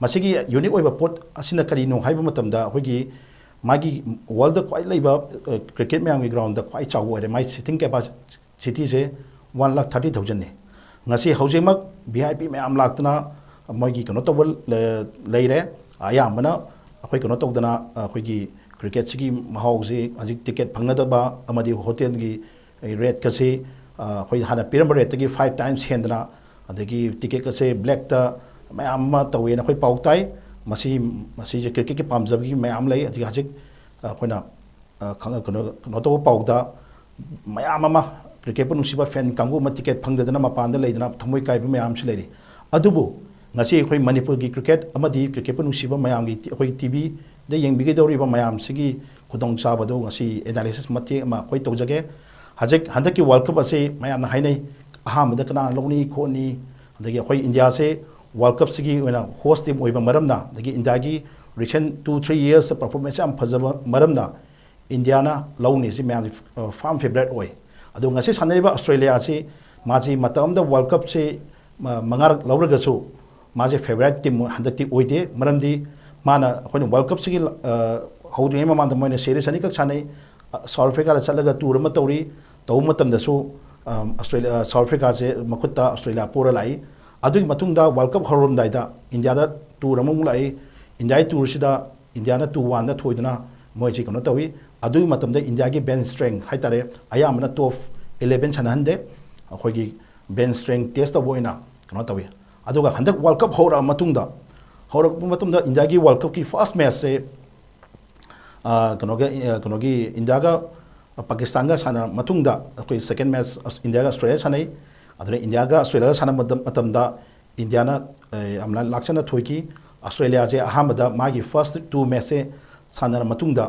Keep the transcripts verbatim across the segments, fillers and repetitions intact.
ꯃꯁꯤꯒꯤ ꯌꯨꯅꯤꯛ ꯑꯣꯏꯕ ꯄꯣꯠ ꯑꯁꯤꯅ ꯀꯔꯤꯅꯣ ꯍꯥꯏꯕ ꯃꯇꯝꯗ, ꯑꯩꯈꯣꯏꯒꯤ ꯃꯥꯒꯤ ꯋꯥꯔꯜꯗ ꯈ꯭ꯋꯥꯏ ꯂꯩꯕ ꯀ꯭ꯔꯤꯀꯦꯠ ꯃꯌꯥꯝꯒꯤ ꯒ꯭ꯔꯥꯎꯟꯗ ꯈ꯭ꯋꯥꯏ ꯆꯥꯎꯕ ꯑꯣꯏꯔꯦ꯫ ꯃꯥꯒꯤ ꯁꯤꯇꯤꯡ ꯀꯦꯄꯥꯁꯤꯇꯤꯁꯦ ꯋꯥꯟ ꯂꯥꯛ ꯊꯥꯔꯇꯤ ꯊꯥꯎꯖꯟꯅꯤ꯫ ꯉꯁꯤ ꯍꯧꯖꯤꯛꯃꯛ ꯚꯤ ꯑꯥꯏ ꯄꯤ ꯃꯌꯥꯝ ꯂꯥꯛꯇꯅ ꯃꯣꯏꯒꯤ ꯀꯩꯅꯣ ꯇꯧꯕ ꯂꯩꯔꯦ꯫ ꯑꯌꯥꯝꯕꯅ ꯑꯩꯈꯣꯏ ꯀꯩꯅꯣ ꯇꯧꯗꯅ, ꯑꯩꯈꯣꯏꯒꯤ ꯀ꯭ꯔꯤꯀꯦꯠꯁꯤꯒꯤ ꯃꯍꯥꯎꯁꯤ ꯍꯧꯖꯤꯛ ꯇꯤꯀꯦꯠ ꯐꯪꯅꯗꯕ ꯑꯃꯗꯤ ꯍꯣꯇꯦꯜꯒꯤ ꯔꯦꯠꯀꯁꯤ ꯑꯩꯈꯣꯏ ꯍꯥꯟꯅ ꯄꯤꯔꯝꯕ ꯔꯦꯠꯇꯒꯤ ꯐꯥꯏꯚ ꯇꯥꯏꯝꯁ ꯍꯦꯟꯗꯅ, ꯑꯗꯒꯤ ꯇꯤꯀꯦꯠꯀꯁꯦ ꯕ꯭ꯂꯦꯛꯇ ꯃꯌꯥꯝ ꯑꯃ ꯇꯧꯋꯦꯅ ꯑꯩꯈꯣꯏ ꯄꯥꯎ ꯇꯥꯏ꯫ ꯃꯁꯤ, ꯃꯁꯤꯁꯦ ꯀ꯭ꯔꯤꯀꯦꯠꯀꯤ ꯄꯥꯝꯖꯕꯒꯤ ꯃꯌꯥꯝ ꯂꯩ꯫ ꯑꯗꯒꯤ ꯍꯧꯖꯤꯛ ꯑꯩꯈꯣꯏꯅ ꯀꯩꯅꯣ, ꯀꯩꯅꯣ ꯇꯧꯕ ꯄꯥꯎꯗ ꯃꯌꯥꯝ ꯑꯃ ꯀ꯭ꯔꯤꯀꯦꯠꯄꯨ ꯅꯨꯡꯁꯤꯕ ꯐꯦꯟ ꯀꯥꯡꯕꯨ ꯑꯃ ꯇꯤꯀꯦꯠ ꯐꯪꯗꯗꯅ ꯃꯄꯥꯟꯗ ꯂꯩꯗꯅ ꯊꯃꯣꯏ ꯀꯥꯏꯕ ꯃꯌꯥꯝꯁꯨ ꯂꯩꯔꯤ꯫ ꯑꯗꯨꯕꯨ ꯉꯁꯤ ꯑꯩꯈꯣꯏ ꯃꯅꯤꯄꯨꯔꯒꯤ ꯀ꯭ꯔꯤꯀꯦꯠ ꯑꯃꯗꯤ ꯀ꯭ꯔꯤꯀꯦꯠꯄꯨ ꯅꯨꯡꯁꯤꯕ ꯃꯌꯥꯝꯒꯤ, ꯑꯩꯈꯣꯏꯒꯤ ꯇꯤ ꯚꯤꯗ ꯌꯦꯡꯕꯤꯒꯗꯧꯔꯤꯕ ꯃꯌꯥꯝꯁꯤꯒꯤ ꯈꯨꯗꯣꯡꯆꯥꯕꯗꯨ ꯉꯁꯤ ꯑꯦꯅꯥꯂꯤꯁꯤꯁ ꯃꯇꯦꯛ ꯑꯃ ꯑꯩꯈꯣꯏ ꯇꯧꯖꯒꯦ꯫ ꯍꯧꯖꯤꯛ ꯍꯟꯗꯛꯀꯤ ꯋꯥꯔꯜ ꯀꯞ ꯑꯁꯤ ꯃꯌꯥꯝꯅ ꯍꯥꯏꯅꯩ, ꯑꯍꯥꯟꯕꯗ ꯀꯅꯥꯅ ꯂꯧꯅꯤ ꯈꯣꯠꯅꯤ, ꯑꯗꯒꯤ ꯑꯩꯈꯣꯏ ꯏꯟꯗꯤꯌꯥꯁꯦ ꯋꯥꯔꯜ ꯀꯞꯁꯤꯒꯤ ꯑꯣꯏꯅ ꯍꯣꯁ ꯇꯤꯝ ꯑꯣꯏꯕ ꯃꯔꯝꯅ, ꯑꯗꯒꯤ ꯏꯟꯗꯤꯌꯥꯒꯤ ꯔꯤꯁꯦꯟ ꯇꯨ ꯊ꯭ꯔꯤ ꯌꯔꯁꯇ ꯄꯔꯐꯣꯔꯃꯦꯟꯁ ꯌꯥꯝ ꯐꯖꯕ ꯃꯔꯝꯅ ꯏꯟꯗꯤꯌꯥꯅ ꯂꯧꯅꯤ ꯁꯤ ꯃꯌꯥꯝꯁꯤ ꯐꯥꯔꯝ ꯐꯦꯕꯔꯥꯏꯠ ꯑꯣꯏ꯫ ꯑꯗꯣ ꯉꯁꯤ ꯁꯥꯟꯅꯔꯤꯕ ꯑꯁꯇ꯭ꯔꯦꯂꯤꯌꯥꯁꯤ ꯃꯥꯁꯤ ꯃꯇꯝ ꯑꯃꯗ ꯋꯥꯔꯜ ꯀꯞꯁꯤ ꯃꯉꯥꯔꯛ ꯂꯧꯔꯒꯁꯨ ꯃꯥꯁꯦ ꯐꯦꯕꯔꯥꯏꯠ ꯇꯤꯝ ꯍꯟꯗꯛꯇꯤ ꯑꯣꯏꯗꯦ꯫ ꯃꯔꯝꯗꯤ ꯃꯥꯅ, ꯑꯩꯈꯣꯏꯅ ꯋꯥꯔꯜ ꯀꯞꯁꯤꯒꯤ ꯍꯧꯗ꯭ꯔꯤꯉꯩ ꯃꯃꯥꯡꯗ ꯃꯣꯏꯅ ꯁꯦꯔꯤꯁ ꯑꯅꯤꯈꯛ ꯁꯥꯟꯅꯩ꯫ ꯁꯥꯎꯠ ꯑꯐ꯭ꯔꯤꯀꯥꯗ ꯆꯠꯂꯒ ꯇꯨꯔ ꯑꯃ ꯇꯧꯔꯤ꯫ ꯇꯧꯕ ꯃꯇꯝꯗꯁꯨ ꯑꯁꯇ꯭ꯔꯦꯂꯤꯌꯥ, ꯁꯥꯎꯠ ꯑꯐ꯭ꯔꯤꯀꯥꯁꯦ ꯃꯈꯨꯠꯇ ꯑꯁꯇ꯭ꯔꯦꯂꯤꯌꯥ ꯄꯣꯔ ꯂꯥꯛꯏ꯫ ꯑꯗꯨꯒꯤ ꯃꯇꯨꯡꯗ ꯋꯥꯔꯜ ꯀꯞ ꯍꯧꯔꯝꯗꯥꯏꯗ ꯏꯟꯗꯤꯌꯥꯗ ꯇꯨꯔ ꯑꯃꯃꯨꯛ ꯂꯥꯛꯏ꯫ ꯏꯟꯗꯤꯌꯥꯒꯤ ꯇꯨꯔꯁꯤꯗ ꯏꯟꯗꯤꯌꯥꯅ ꯇꯨ ꯋꯥꯟꯗ ꯊꯣꯏꯗꯨꯅ ꯃꯣꯏꯁꯤ ꯀꯩꯅꯣ ꯇꯧꯏ꯫ ꯑꯗꯨꯒꯤ ꯃꯇꯝꯗ ꯏꯟꯗꯤꯌꯥꯒꯤ ꯕꯦꯟꯆ ꯁ꯭ꯇ꯭ꯔꯦꯡ ꯍꯥꯏꯇꯥꯔꯦ, ꯑꯌꯥꯝꯕꯅ ꯇꯣꯞ ꯏꯂꯦꯚꯦꯟ ꯁꯥꯟꯅꯍꯟꯗꯦ꯫ ꯑꯩꯈꯣꯏꯒꯤ ꯕꯦꯟꯆ ꯁ꯭ꯇ꯭ꯔꯦꯡ ꯇꯦꯁ ꯇꯧꯕ ꯑꯣꯏꯅ ꯀꯩꯅꯣ ꯇꯧꯏ꯫ ꯑꯗꯨꯒ ꯍꯟꯗꯛ ꯋꯥꯔꯜ ꯀꯞ ꯍꯧꯔꯛꯑ ꯃꯇꯨꯡꯗ, ꯍꯧꯔꯛꯄ ꯃꯇꯨꯡꯗ ꯏꯟꯗꯤꯌꯥꯒꯤ ꯋꯥꯔꯜ ꯀꯞꯀꯤ ꯐꯥꯔꯁ ꯃꯦꯠꯆꯁꯦ, ꯑ, ꯀꯩꯅꯣꯒ, ꯑ, ꯀꯩꯅꯣꯒꯤ ꯏꯟꯗꯤꯌꯥꯒ ꯄꯥꯀꯤꯁꯇꯥꯟꯒ ꯁꯥꯟꯅꯔ ꯃꯇꯨꯡꯗ ꯑꯩꯈꯣꯏ ꯁꯦꯀꯦꯟ ꯃꯦꯠꯆ ꯏꯟꯗꯤꯌꯥꯒ ꯑꯁꯇ꯭ꯔꯦꯂꯤꯌꯥ ꯁꯥꯟꯅꯩ꯫ ꯑꯗꯨꯅ ꯏꯟꯗꯤꯌꯥꯒ ꯑꯁꯇ꯭ꯔꯦꯂꯤꯌꯥꯒ ꯁꯥꯟꯅꯕ ꯃꯇꯝ-, ꯃꯇꯝꯗ ꯏꯟꯗꯤꯌꯥꯅ, ꯑ, ꯌꯥꯝꯅ ꯂꯥꯛꯆꯅ ꯊꯣꯏꯈꯤ꯫ ꯑꯁꯇ꯭ꯔꯦꯂꯤꯌꯥꯁꯦ ꯑꯍꯥꯟꯕꯗ ꯃꯥꯒꯤ ꯐꯥꯔꯁ ꯇꯨ ꯃꯦꯠꯆꯁꯦ ꯁꯥꯟꯅꯔ ꯃꯇꯨꯡꯗ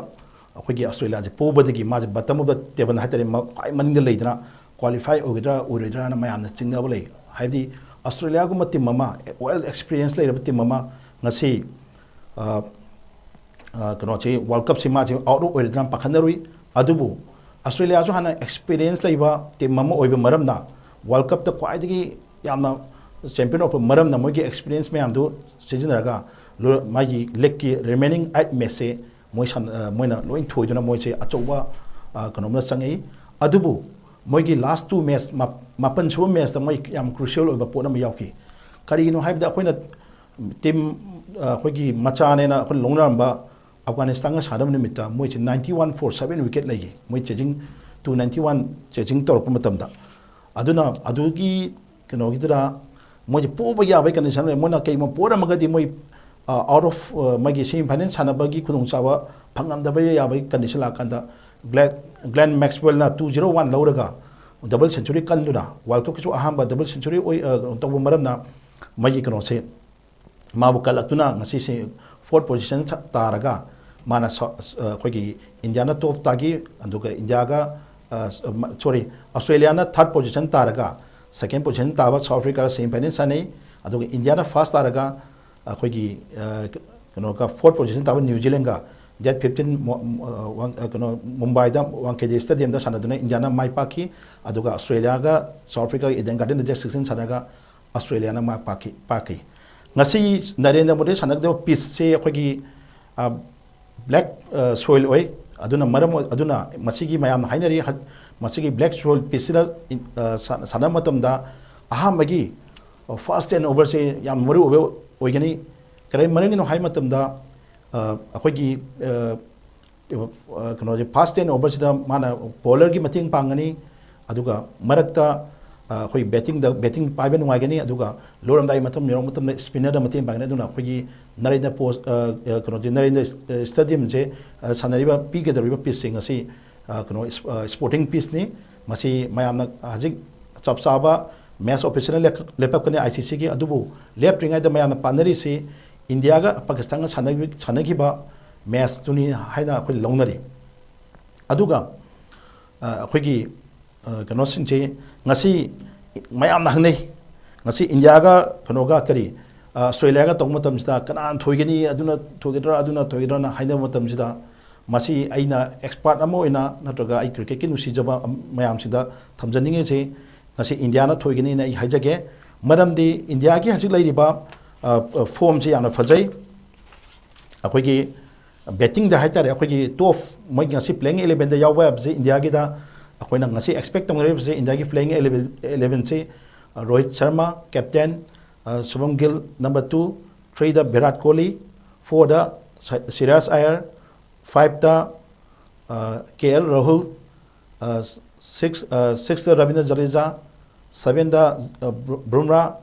ꯑꯩꯈꯣꯏꯒꯤ ꯑꯁꯇ꯭ꯔꯦꯂꯤꯌꯥꯁꯦ ꯄꯣꯕꯗꯒꯤ ꯃꯥꯁꯦ ꯕꯇꯝ ꯑꯣꯐ ꯗ ꯇꯦꯕꯜ ꯍꯥꯏꯇꯥꯔꯦ, ꯃ-, ꯈ꯭ꯋꯥꯏ ꯃꯅꯤꯡꯗ ꯂꯩꯗꯅ ꯀ꯭ꯋꯥꯂꯤꯐꯥꯏ ꯑꯣꯏꯒꯗ꯭ꯔꯥ ꯑꯣꯏꯔꯣꯏꯗ꯭ꯔꯥꯅ ꯃꯌꯥꯝꯅ ꯆꯤꯡꯅꯕ ꯂꯩ꯫ ꯍꯥꯏꯕꯗꯤ ꯑꯁꯇ꯭ꯔꯦꯂꯤꯌꯥꯒꯨꯝꯕ ꯇꯤꯝ ꯑꯃ, ꯋꯦꯜ ꯑꯦꯛꯁꯄꯤꯔꯤꯌꯦꯟꯁ ꯂꯩꯔꯕ ꯇꯤꯝ ꯑꯃ ꯉꯁꯤ, ꯑ, ꯑ, ꯀꯩꯅꯣꯁꯤ ꯋꯥꯔꯜ ꯀꯞꯁꯤ ꯃꯥꯁꯤ ꯑꯥꯎꯠ ꯑꯣꯏꯔꯗ꯭ꯔꯥ ꯄꯥꯈꯠꯅꯔꯨꯏ꯫ ꯑꯗꯨꯕꯨ ꯑꯁꯇ꯭ꯔꯦꯂꯤꯌꯥꯁꯨ ꯍꯥꯟꯅ ꯑꯦꯛꯁꯄꯤꯔꯤꯌꯦꯟꯁ ꯂꯩꯕ ꯇꯤꯝ ꯑꯃ ꯑꯣꯏꯕ ꯃꯔꯝꯅ ꯋꯥꯔꯜ ꯀꯞꯇ ꯈ꯭ꯋꯥꯏꯗꯒꯤ ꯌꯥꯝꯅ ꯆꯦꯝꯄꯤꯌꯟ ꯑꯣꯏꯔꯛꯄ ꯃꯔꯝꯅ ꯃꯣꯏꯒꯤ ꯑꯦꯛꯁꯄꯤꯔꯤꯌꯦꯟꯁ ꯃꯌꯥꯝꯗꯨ ꯁꯤꯖꯤꯟꯅꯔꯒ ꯂꯣꯏ-, ꯃꯥꯒꯤ ꯂꯤꯛꯀꯤ ꯔꯤꯃꯦꯅꯤꯡ ꯑꯩꯠ ꯃꯦꯠꯁꯁꯦ ꯃꯣꯏ ꯁꯥꯟ-, ꯑ, ꯃꯣꯏꯅ ꯂꯣꯏ ꯊꯣꯏꯗꯨꯅ ꯃꯣꯏꯁꯦ ꯑꯆꯧꯕ, ꯑ, ꯀꯩꯅꯣꯝꯗ ꯆꯪꯉꯛꯏ꯫ ꯑꯗꯨꯕꯨ ꯃꯣꯏꯒꯤ ꯂꯥꯁ ꯇꯨ ꯃꯦꯠꯁ, ꯃꯥ-, ꯃꯥꯄꯟ ꯁꯨꯕ ꯃꯦꯠꯁꯇ ꯃꯣꯏ ꯌꯥꯝ ꯀ꯭ꯔꯨꯁꯤꯌꯦꯜ ꯑꯣꯏꯕ ꯄꯣꯠ ꯑꯃ ꯌꯥꯎꯈꯤ꯫ ꯀꯔꯤꯒꯤꯅꯣ ꯍꯥꯏꯕꯗ ꯑꯩꯈꯣꯏꯅ ꯇꯤꯝ, ꯑ, ꯑꯩꯈꯣꯏꯒꯤ ꯃꯆꯥꯅꯦꯅ ꯑꯩꯈꯣꯏ ꯂꯧꯅꯔꯝꯕ ꯑꯐꯒꯥꯅꯤꯁꯇꯥꯟꯒ ꯁꯥꯟꯅꯕ ꯅꯨꯃꯤꯠꯇ ꯃꯣꯏꯁꯦ ninety one for seven wicket ꯂꯩꯈꯤ꯫ ꯃꯣꯏ ꯆꯦꯖꯤꯡ, two ninety one ꯆꯦꯖꯤꯡ ꯇꯧꯔꯛꯄ ꯃꯇꯝꯗ꯫ ꯑꯗꯨꯅ ꯑꯗꯨꯒꯤ ꯀꯩꯅꯣꯒꯤꯗꯨꯗ ꯃꯣꯏꯁꯦ ꯄꯣꯕ ꯌꯥꯕꯒꯤ ꯀꯟꯗꯤꯁꯟ ꯂꯩ꯫ ꯃꯣꯏꯅ ꯀꯩꯒꯨꯝꯕ ꯄꯣꯔꯝꯃꯒꯗꯤ ꯃꯣꯏ, ꯑ, ꯑꯥꯎꯠ ꯑꯣꯐ, ꯑ, ꯃꯣꯏꯒꯤ ꯁꯦꯃꯤ ꯐꯥꯏꯅꯦꯜ ꯁꯥꯟꯅꯕꯒꯤ ꯈꯨꯗꯣꯡꯆꯥꯕ ꯐꯪꯉꯝꯗꯕ ꯌꯥꯕꯒꯤ ꯀꯟꯗꯤꯁꯟ ꯂꯥꯛꯀꯥꯟꯗ ꯒ꯭ꯂꯦꯟ, ꯒ꯭ꯂꯦꯟ ꯃꯦꯛꯁꯋꯦꯜꯅ two zero one ꯂꯧꯔꯒ ꯗꯕꯜ ꯁꯦꯟꯆꯨꯔꯤ ꯀꯟꯗꯨꯅ ꯋꯥꯔꯜ ꯀꯞꯀꯤꯁꯨ ꯑꯍꯥꯟꯕ ꯗꯕꯜ ꯁꯦꯟꯆꯨꯔꯤ ꯑꯣꯏ, ꯑ, ꯀꯩꯅꯣ ꯇꯧꯕ ꯃꯔꯝꯅ ꯃꯣꯏꯒꯤ ꯀꯩꯅꯣꯁꯦ ꯃꯥꯕꯨ ꯀꯜꯂꯛꯇꯨꯅ ꯉꯁꯤꯁꯦ ꯐꯣꯔꯠ ꯄꯣꯖꯤꯁꯟ ꯇꯥꯔꯒ ꯃꯥꯅ ꯁꯥꯎ-, ꯑ, ꯑꯩꯈꯣꯏꯒꯤ ꯏꯟꯗꯤꯌꯥꯅ ꯇꯣꯞ ꯇꯥꯈꯤ꯫ ꯑꯗꯨꯒ ꯏꯟꯗꯤꯌꯥꯒ, ꯑ, ꯁ-, ꯃ-, ꯁꯣꯔꯤ, ꯑꯣꯁꯇ꯭ꯔꯦꯂꯤꯌꯥꯅ ꯊꯥꯔꯠ ꯄꯣꯖꯤꯁꯟ ꯇꯥꯔꯒ ꯁꯦꯀꯦꯟ ꯄꯣꯖꯤꯁꯟ ꯇꯥꯕ ꯁꯥꯎꯠ ꯑꯐ꯭ꯔꯤꯀꯥꯒ ꯁꯦꯃꯤ ꯐꯥꯏꯅꯦꯜ ꯁꯥꯟꯅꯩ꯫ ꯑꯗꯨꯒ ꯏꯟꯗꯤꯌꯥꯅ ꯐꯥꯔꯁ ꯇꯥꯔꯒ ꯑꯩꯈꯣꯏꯒꯤ, ꯑ, ꯀ-, ꯀꯩꯅꯣꯒ ꯐꯣꯔꯠ ꯄꯣꯖꯤꯁꯟ ꯇꯥꯕ ꯅ꯭ꯌꯨ ꯖꯤꯂꯦꯟꯒ ꯗꯦꯠ fifteen ꯃꯣ-, ꯑ, ꯋꯥꯡ-, ꯑ, ꯀꯩꯅꯣ, ꯃꯨꯝꯕꯥꯏꯗ ꯋꯥꯡꯈꯦꯗꯦ ꯁ꯭ꯇꯦꯗꯤꯌꯝꯗ ꯁꯥꯟꯅꯗꯨꯅ ꯏꯟꯗꯤꯌꯥꯅ ꯃꯥꯏ ꯄꯥꯛꯈꯤ꯫ ꯑꯗꯨꯒ ꯑꯣꯁꯇ꯭ꯔꯦꯂꯤꯌꯥꯒ ꯁꯥꯎꯠ ꯑꯐ꯭ꯔꯤꯀꯥꯒ ꯏꯗꯦꯟ ꯒꯥꯔꯗꯦꯟꯗ ꯗꯦꯠ sixteen ꯁꯥꯟꯅꯔꯒ ꯑꯣꯁꯇ꯭ꯔꯦꯂꯤꯌꯥꯅ ꯃꯥꯏ ꯄꯥꯛꯈꯤ, ꯄꯥꯛꯈꯤ꯫ ꯉꯁꯤ ꯅꯔꯦꯟꯗ꯭ꯔ ꯃꯣꯗꯤ ꯁꯥꯟꯅꯒꯗꯕ ꯄꯤꯁꯁꯦ ꯑꯩꯈꯣꯏꯒꯤ, ꯑ, ꯕ꯭ꯂꯦꯛ, ꯑ, ꯁꯣꯏꯜ ꯑꯣꯏ꯫ ꯑꯗꯨꯅ ꯃꯔꯝ ꯑꯣꯏ-, ꯑꯗꯨꯅ ꯃꯁꯤꯒꯤ ꯃꯌꯥꯝꯅ ꯍꯥꯏꯅꯔꯤ, ꯍ-, ꯃꯁꯤꯒꯤ ꯕ꯭ꯂꯦꯛ ꯁꯣꯏꯜ ꯄꯤꯁꯁꯤꯗ ꯏꯟ-, ꯑ, ꯁꯥꯟ-, ꯁꯥꯟꯅꯕ ꯃꯇꯝꯗ ꯑꯍꯥꯟꯕꯒꯤ, ꯑ, ꯐꯥꯔꯁ ꯇꯦꯟ ꯑꯣꯚꯔꯁꯦ ꯌꯥꯝ ꯃꯔꯨ ꯑꯣꯏꯕ ꯑꯣꯏꯒꯅꯤ꯫ ꯀꯔꯤ ꯃꯔꯝꯒꯤꯅꯣ ꯍꯥꯏꯕ ꯃꯇꯝꯗ, ꯑ, ꯑꯩꯈꯣꯏꯒꯤ, ꯑ, ꯑ, ꯀꯩꯅꯣꯁꯦ, ꯐꯥꯔꯁ ꯇꯦꯟ ꯑꯣꯚꯔꯁꯤꯗ ꯃꯥꯅ ꯕꯣꯂꯔꯒꯤ ꯃꯇꯦꯡ ꯄꯥꯡꯒꯅꯤ, ꯑꯗꯨꯒ ꯃꯔꯛꯇ, ꯑ, ꯑꯩꯈꯣꯏ ꯕꯦꯇꯤꯡꯗ, ꯕꯦꯇꯤꯡ ꯄꯥꯏꯕ ꯅꯨꯡꯉꯥꯏꯒꯅꯤ, ꯑꯗꯨꯒ ꯂꯣꯏꯔꯝꯗꯥꯏ ꯃꯇꯝ ꯌꯧꯔꯛꯄ ꯃꯇꯝꯗ ꯁ꯭ꯄꯤꯟꯅꯔꯗ ꯃꯇꯦꯡ ꯄꯥꯡꯒꯅꯤ꯫ ꯑꯗꯨꯅ ꯑꯩꯈꯣꯏꯒꯤ ꯅꯔꯦꯟꯗ꯭ꯔ ꯄꯣꯁ-, ꯑ, ꯑ, ꯀꯩꯅꯣꯁꯦ, ꯅꯔꯦꯟꯗ꯭ꯔ ꯁ꯭-, ꯑ, ꯁ꯭ꯇꯦꯗꯤꯌꯝꯁꯦ, ꯑ, ꯁꯥꯟꯅꯔꯤꯕ, ꯄꯤꯒꯗꯧꯔꯤꯕ ꯄꯤꯁꯁꯦ ꯉꯁꯤ, ꯑ, ꯀꯩꯅꯣ, ꯏꯁ-, ꯑ, ꯁ꯭ꯄꯣꯔꯇꯤꯡ ꯄꯤꯁꯅꯤ꯫ ꯃꯁꯤ ꯃꯌꯥꯝꯅ ꯍꯧꯖꯤꯛ ꯆꯞ ꯆꯥꯕ ꯃꯦꯠꯆ ꯑꯣꯐꯤꯁꯤꯌꯦꯜꯅ ꯂꯦꯞ-, ꯂꯦꯞꯄꯛꯀꯅꯤ ꯑꯥꯏ ꯁꯤ ꯁꯤꯒꯤ꯫ ꯑꯗꯨꯕꯨ ꯂꯦꯞꯇ꯭ꯔꯤꯉꯩꯗ ꯃꯌꯥꯝꯅ ꯄꯥꯅꯔꯤꯁꯤ ꯏꯟꯗꯤꯌꯥꯒ ꯄꯥꯀꯤꯁꯇꯥꯟꯒ ꯁꯥꯟꯅꯈꯤꯕ, ꯁꯥꯟꯅꯈꯤꯕ ꯃꯦꯠꯆꯇꯨꯅꯤ ꯍꯥꯏꯅ ꯑꯩꯈꯣꯏ ꯂꯧꯅꯔꯤ꯫ ꯑꯗꯨꯒ, ꯑ, ꯑꯩꯈꯣꯏꯒꯤ, ꯑ, ꯀꯩꯅꯣꯁꯤꯡꯁꯤ ꯉꯁꯤ ꯃꯌꯥꯝꯅ ꯍꯪꯅꯩ, ꯉꯁꯤ ꯏꯟꯗꯤꯌꯥꯒ ꯀꯩꯅꯣꯒ ꯀꯔꯤ, ꯑ, ꯑꯁꯇ꯭ꯔꯦꯂꯤꯌꯥꯒ ꯇꯧꯕ ꯃꯇꯝꯁꯤꯗ ꯀꯅꯥꯅ ꯊꯣꯏꯒꯅꯤ, ꯑꯗꯨꯅ ꯊꯣꯏꯒꯗ꯭ꯔꯥ, ꯑꯗꯨꯅ ꯊꯣꯏꯒꯗ꯭ꯔꯥꯅ ꯍꯥꯏꯅꯕ ꯃꯇꯝꯁꯤꯗ, ꯃꯁꯤ ꯑꯩꯅ ꯑꯦꯛꯁꯄꯥꯔꯠ ꯑꯃ ꯑꯣꯏꯅ ꯅꯠꯇ꯭ꯔꯒ ꯑꯩ ꯀ꯭ꯔꯤꯀꯦꯠꯀꯤ ꯅꯨꯡꯁꯤꯖꯕ ꯑꯃ-, ꯃꯌꯥꯝꯁꯤꯗ ꯊꯝꯖꯅꯤꯡꯉꯤꯁꯤ, ꯉꯁꯤ ꯏꯟꯗꯤꯌꯥꯅ ꯊꯣꯏꯒꯅꯤꯅ ꯑꯩ ꯍꯥꯏꯖꯒꯦ꯫ ꯃꯔꯝꯗꯤ ꯏꯟꯗꯤꯌꯥꯒꯤ ꯍꯧꯖꯤꯛ ꯂꯩꯔꯤꯕ ꯐꯣꯝꯁꯤ ꯌꯥꯝꯅ ꯐꯖꯩ꯫ ꯑꯩꯈꯣꯏꯒꯤ ꯕꯦꯇꯤꯡꯗ ꯍꯥꯏꯇꯥꯔꯦ, ꯑꯩꯈꯣꯏꯒꯤ ꯇꯣꯞ, ꯃꯣꯏ ꯉꯁꯤ ꯄ꯭ꯂꯦꯌꯤꯡ ꯏꯂꯦꯚꯦꯟꯗ ꯌꯥꯎꯕ ꯍꯥꯏꯕꯁꯦ ꯏꯟꯗꯤꯌꯥꯒꯤꯗ ꯑꯩꯈꯣꯏꯅ ꯉꯁꯤ ꯑꯦꯛꯁꯄꯦꯛ ꯇꯧꯅꯔꯤꯕꯁꯤ, ꯏꯟꯗꯤꯌꯥꯒꯤ ꯄ꯭ꯂꯦꯌꯤꯡ ꯏꯂꯦꯚꯦꯟꯁꯤ Rohit Sharma captain, Shubman Gill number two, third Virat Kohli, fourth Shreyas Iyer, fifth K L Rahul, six sixth Ravindra Jadeja, seventh Bumrah,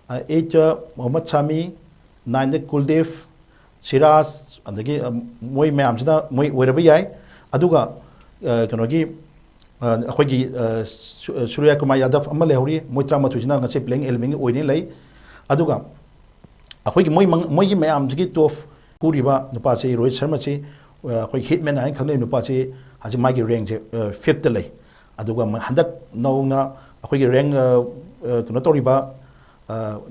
ꯑꯩꯠꯇ ꯃꯣꯍꯝꯃꯗ ꯁꯥꯃꯤ, ꯅꯥꯏꯟꯗ ꯀꯨꯜꯗꯤꯞ, ꯁꯤꯔꯥꯖ, ꯑꯗꯒꯤ ꯃꯣꯏ ꯃꯌꯥꯝꯁꯤꯅ ꯃꯣꯏ ꯑꯣꯏꯔꯕ ꯌꯥꯏ꯫ ꯑꯗꯨꯒ ꯀꯩꯅꯣꯒꯤ ꯑꯩꯈꯣꯏꯒꯤ ꯁꯨꯔ꯭ꯌ ꯀꯨꯃꯥꯔ ꯌꯥꯗꯕ ꯑꯃ ꯂꯩꯍꯧꯔꯤ꯫ ꯃꯣꯏ ꯇꯔꯥꯃꯥꯊꯣꯏꯁꯤꯅ ꯉꯁꯤ ꯄ꯭ꯂꯦꯌꯤꯡ ꯏꯂꯦꯚꯦꯟꯒꯤ ꯑꯣꯏꯅ ꯂꯩ꯫ ꯑꯗꯨꯒ ꯑꯩꯈꯣꯏꯒꯤ ꯃꯣꯏ ꯃꯣꯏꯒꯤ ꯃꯌꯥꯝꯁꯤꯒꯤ ꯇꯣꯞ ꯄꯨꯔꯤꯕ ꯅꯨꯄꯥꯁꯤ, ꯔꯣꯍꯤꯠ ꯁꯔꯃꯁꯤ, ꯑꯩꯈꯣꯏ ꯍꯤꯠꯃꯦꯟ ꯍꯥꯏꯅ ꯈꯪꯅꯔꯤꯕ ꯅꯨꯄꯥꯁꯤ ꯍꯧꯖꯤꯛ ꯃꯥꯒꯤ ꯔꯦꯡꯁꯦ ꯐꯤꯐꯇ ꯂꯩ꯫ ꯑꯗꯨꯒ ꯍꯟꯗꯛ ꯅꯧꯅ ꯑꯩꯈꯣꯏꯒꯤ ꯔꯦꯡ ꯀꯩꯅꯣ ꯇꯧꯔꯤꯕ,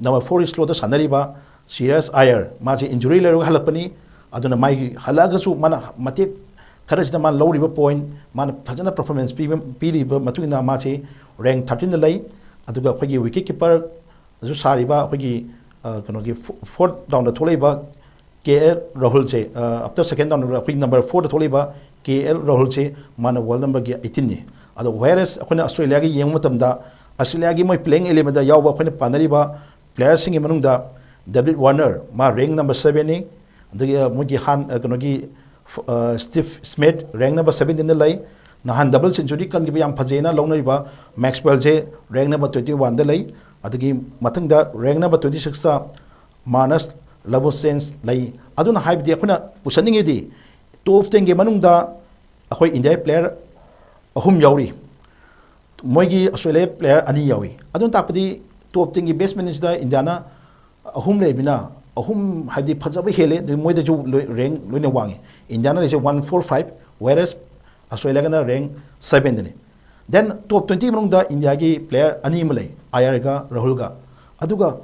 ꯅꯝꯕꯔ ꯐꯣꯔꯒꯤ ꯁ꯭ꯂꯣꯠꯇ ꯁꯥꯟꯅꯔꯤꯕ ꯁꯤꯔꯥꯖ ꯑꯌꯔ, ꯃꯥꯁꯦ ꯏꯟꯖꯨꯔꯤ ꯂꯩꯔꯒ ꯍꯜꯂꯛꯄꯅꯤ꯫ ꯑꯗꯨꯅ ꯃꯥꯒꯤ ꯍꯜꯂꯛꯑꯒꯁꯨ ꯃꯥꯅ ꯃꯇꯦꯛ ꯈꯔꯁꯤꯅ ꯃꯥꯅ ꯂꯧꯔꯤꯕ ꯄꯣꯏꯟ, ꯃꯥꯅ ꯐꯖꯅ ꯄꯔꯐꯣꯔꯃꯦꯟꯁ ꯄꯤꯕ, ꯄꯤꯔꯤꯕ ꯃꯇꯨꯡ ꯏꯟꯅ ꯃꯥꯁꯤ ꯔꯦꯡ ꯊꯥꯔꯇꯤꯟꯗ ꯂꯩ꯫ ꯑꯗꯨꯒ ꯑꯩꯈꯣꯏꯒꯤ ꯋꯤꯀꯦꯠ ꯀꯤꯄꯔꯁꯨ ꯁꯥꯔꯤꯕ ꯑꯩꯈꯣꯏꯒꯤ ꯀꯩꯅꯣꯒꯤ ꯐꯣꯔꯠ ꯔꯥꯎꯟꯗ ꯊꯣꯛꯂꯛꯏꯕ ꯀꯦ ꯑꯦꯜ ꯔꯥꯍꯨꯜꯁꯦ, ꯑꯞꯇꯔ ꯁꯦꯀꯦꯟ ꯔꯥꯎꯟꯗ ꯑꯩꯈꯣꯏꯒꯤ ꯅꯝꯕꯔ ꯐꯣꯔꯗ ꯊꯣꯛꯂꯛꯏꯕ ꯀꯦ ꯑꯦꯜ ꯔꯥꯍꯨꯜꯁꯦ, ꯃꯥꯅ ꯋꯥꯔꯜ ꯅꯝꯕꯔꯒꯤ ꯑꯩꯠꯇꯤꯟꯅꯤ꯫ ꯑꯗꯣ ꯋꯦꯔꯦꯁ ꯑꯩꯈꯣꯏꯅ ꯑꯁꯇ꯭ꯔꯦꯂꯤꯌꯥꯒꯤ ꯌꯦꯡꯕ ꯃꯇꯝꯗ, ꯑꯁꯇ꯭ꯔꯦꯂꯤꯌꯥꯒꯤ ꯃꯣꯏ ꯄ꯭ꯂꯦꯌꯤꯡ ꯏꯂꯦꯚꯦꯟꯗ ꯌꯥꯎꯕ ꯑꯩꯈꯣꯏꯅ ꯄꯥꯟꯅꯔꯤꯕ ꯄ꯭ꯂꯦꯌꯔꯁꯤꯡꯒꯤ ꯃꯅꯨꯡꯗ ꯗꯦꯕꯤꯠ ꯋꯥꯔꯅꯔ, ꯃꯥ ꯔꯦꯡ ꯅꯝꯕꯔ ꯁꯕꯦꯟꯅꯤ꯫ ꯑꯗꯒꯤ ꯃꯣꯏꯒꯤ ꯍꯥꯟ ꯀꯩꯅꯣꯒꯤ ꯁ꯭ꯇꯤꯚ ꯁ꯭ꯃꯤꯠ, ꯔꯦꯡ ꯅꯝꯕꯔ ꯁꯕꯦꯟꯇꯤꯟꯗ ꯂꯩ꯫ ꯅꯍꯥꯟ ꯗꯕꯜ ꯁꯦꯟꯆꯨꯔꯤ ꯀꯟꯈꯤꯕ ꯌꯥꯝ ꯐꯖꯩꯅ ꯂꯧꯅꯔꯤꯕ ꯃꯦꯛꯁꯋꯦꯜꯁꯦ ꯔꯦꯡ ꯅꯝꯕꯔ ꯇ꯭ꯋꯦꯟꯇꯤ ꯋꯥꯟꯗ ꯂꯩ꯫ ꯑꯗꯒꯤ ꯃꯊꯪꯗ ꯔꯦꯡ ꯅꯝꯕꯔ ꯇ꯭ꯋꯦꯟꯇꯤ ꯁꯤꯛꯁꯇ ꯃꯥꯔꯅꯁ ꯂꯕꯨꯁꯦꯟꯁ ꯂꯩ꯫ ꯑꯗꯨꯅ ꯍꯥꯏꯕꯗꯤ ꯑꯩꯈꯣꯏꯅ ꯄꯨꯁꯟꯅꯤꯡꯉꯤꯗꯤ ꯇꯣꯞ ꯇꯦꯟꯒꯤ ꯃꯅꯨꯡꯗ ꯑꯩꯈꯣꯏ ꯏꯟꯗꯤꯌꯥꯒꯤ ꯄ꯭ꯂꯦꯌꯔ ꯑꯍꯨꯝ ꯌꯥꯎꯔꯤ, ꯃꯣꯏꯒꯤ ꯑꯁꯇ꯭ꯔꯦꯂꯤꯌꯥ ꯄ꯭ꯂꯦꯌꯔ ꯑꯅꯤ ꯌꯥꯎꯏ꯫ ꯑꯗꯨꯅ ꯇꯥꯛꯄꯗꯤ ꯇꯣꯞ ꯇꯦꯟꯒꯤ ꯕꯦꯠꯁꯃꯦꯟꯁꯤꯗ ꯏꯟꯗꯤꯌꯥꯅ ꯑꯍꯨꯝ ꯂꯩꯕꯅꯤꯅ, ꯑꯍꯨꯝ ꯍꯥꯏꯗꯤ ꯐꯖꯕ ꯍꯦꯜꯂꯦ, ꯑꯗꯨ ꯃꯣꯏꯗꯁꯨ ꯂꯣꯏ-, ꯔꯦꯡ ꯂꯣꯏꯅ ꯋꯥꯡꯉꯤ꯫ ꯏꯟꯗꯤꯌꯥꯅ ꯂꯩꯁꯦ ꯋꯥꯟ ꯐꯣꯔ ꯐꯥꯏꯚ, ꯋꯦꯔꯦꯁ ꯑꯁꯇ꯭ꯔꯦꯂꯤꯌꯥꯒꯅ ꯔꯦꯡ ꯁꯕꯦꯟꯗꯅꯤ꯫ ꯗꯦꯟ ꯇꯣꯞ ꯇ꯭ꯋꯦꯟꯇꯤ ꯃꯅꯨꯡꯗ ꯏꯟꯗꯤꯌꯥꯒꯤ ꯄ꯭ꯂꯦꯌꯔ ꯑꯅꯤ ꯑꯃ ꯂꯩ, ꯑꯌꯔꯒ ꯔꯥꯍꯨꯜꯒ꯫ ꯑꯗꯨꯒ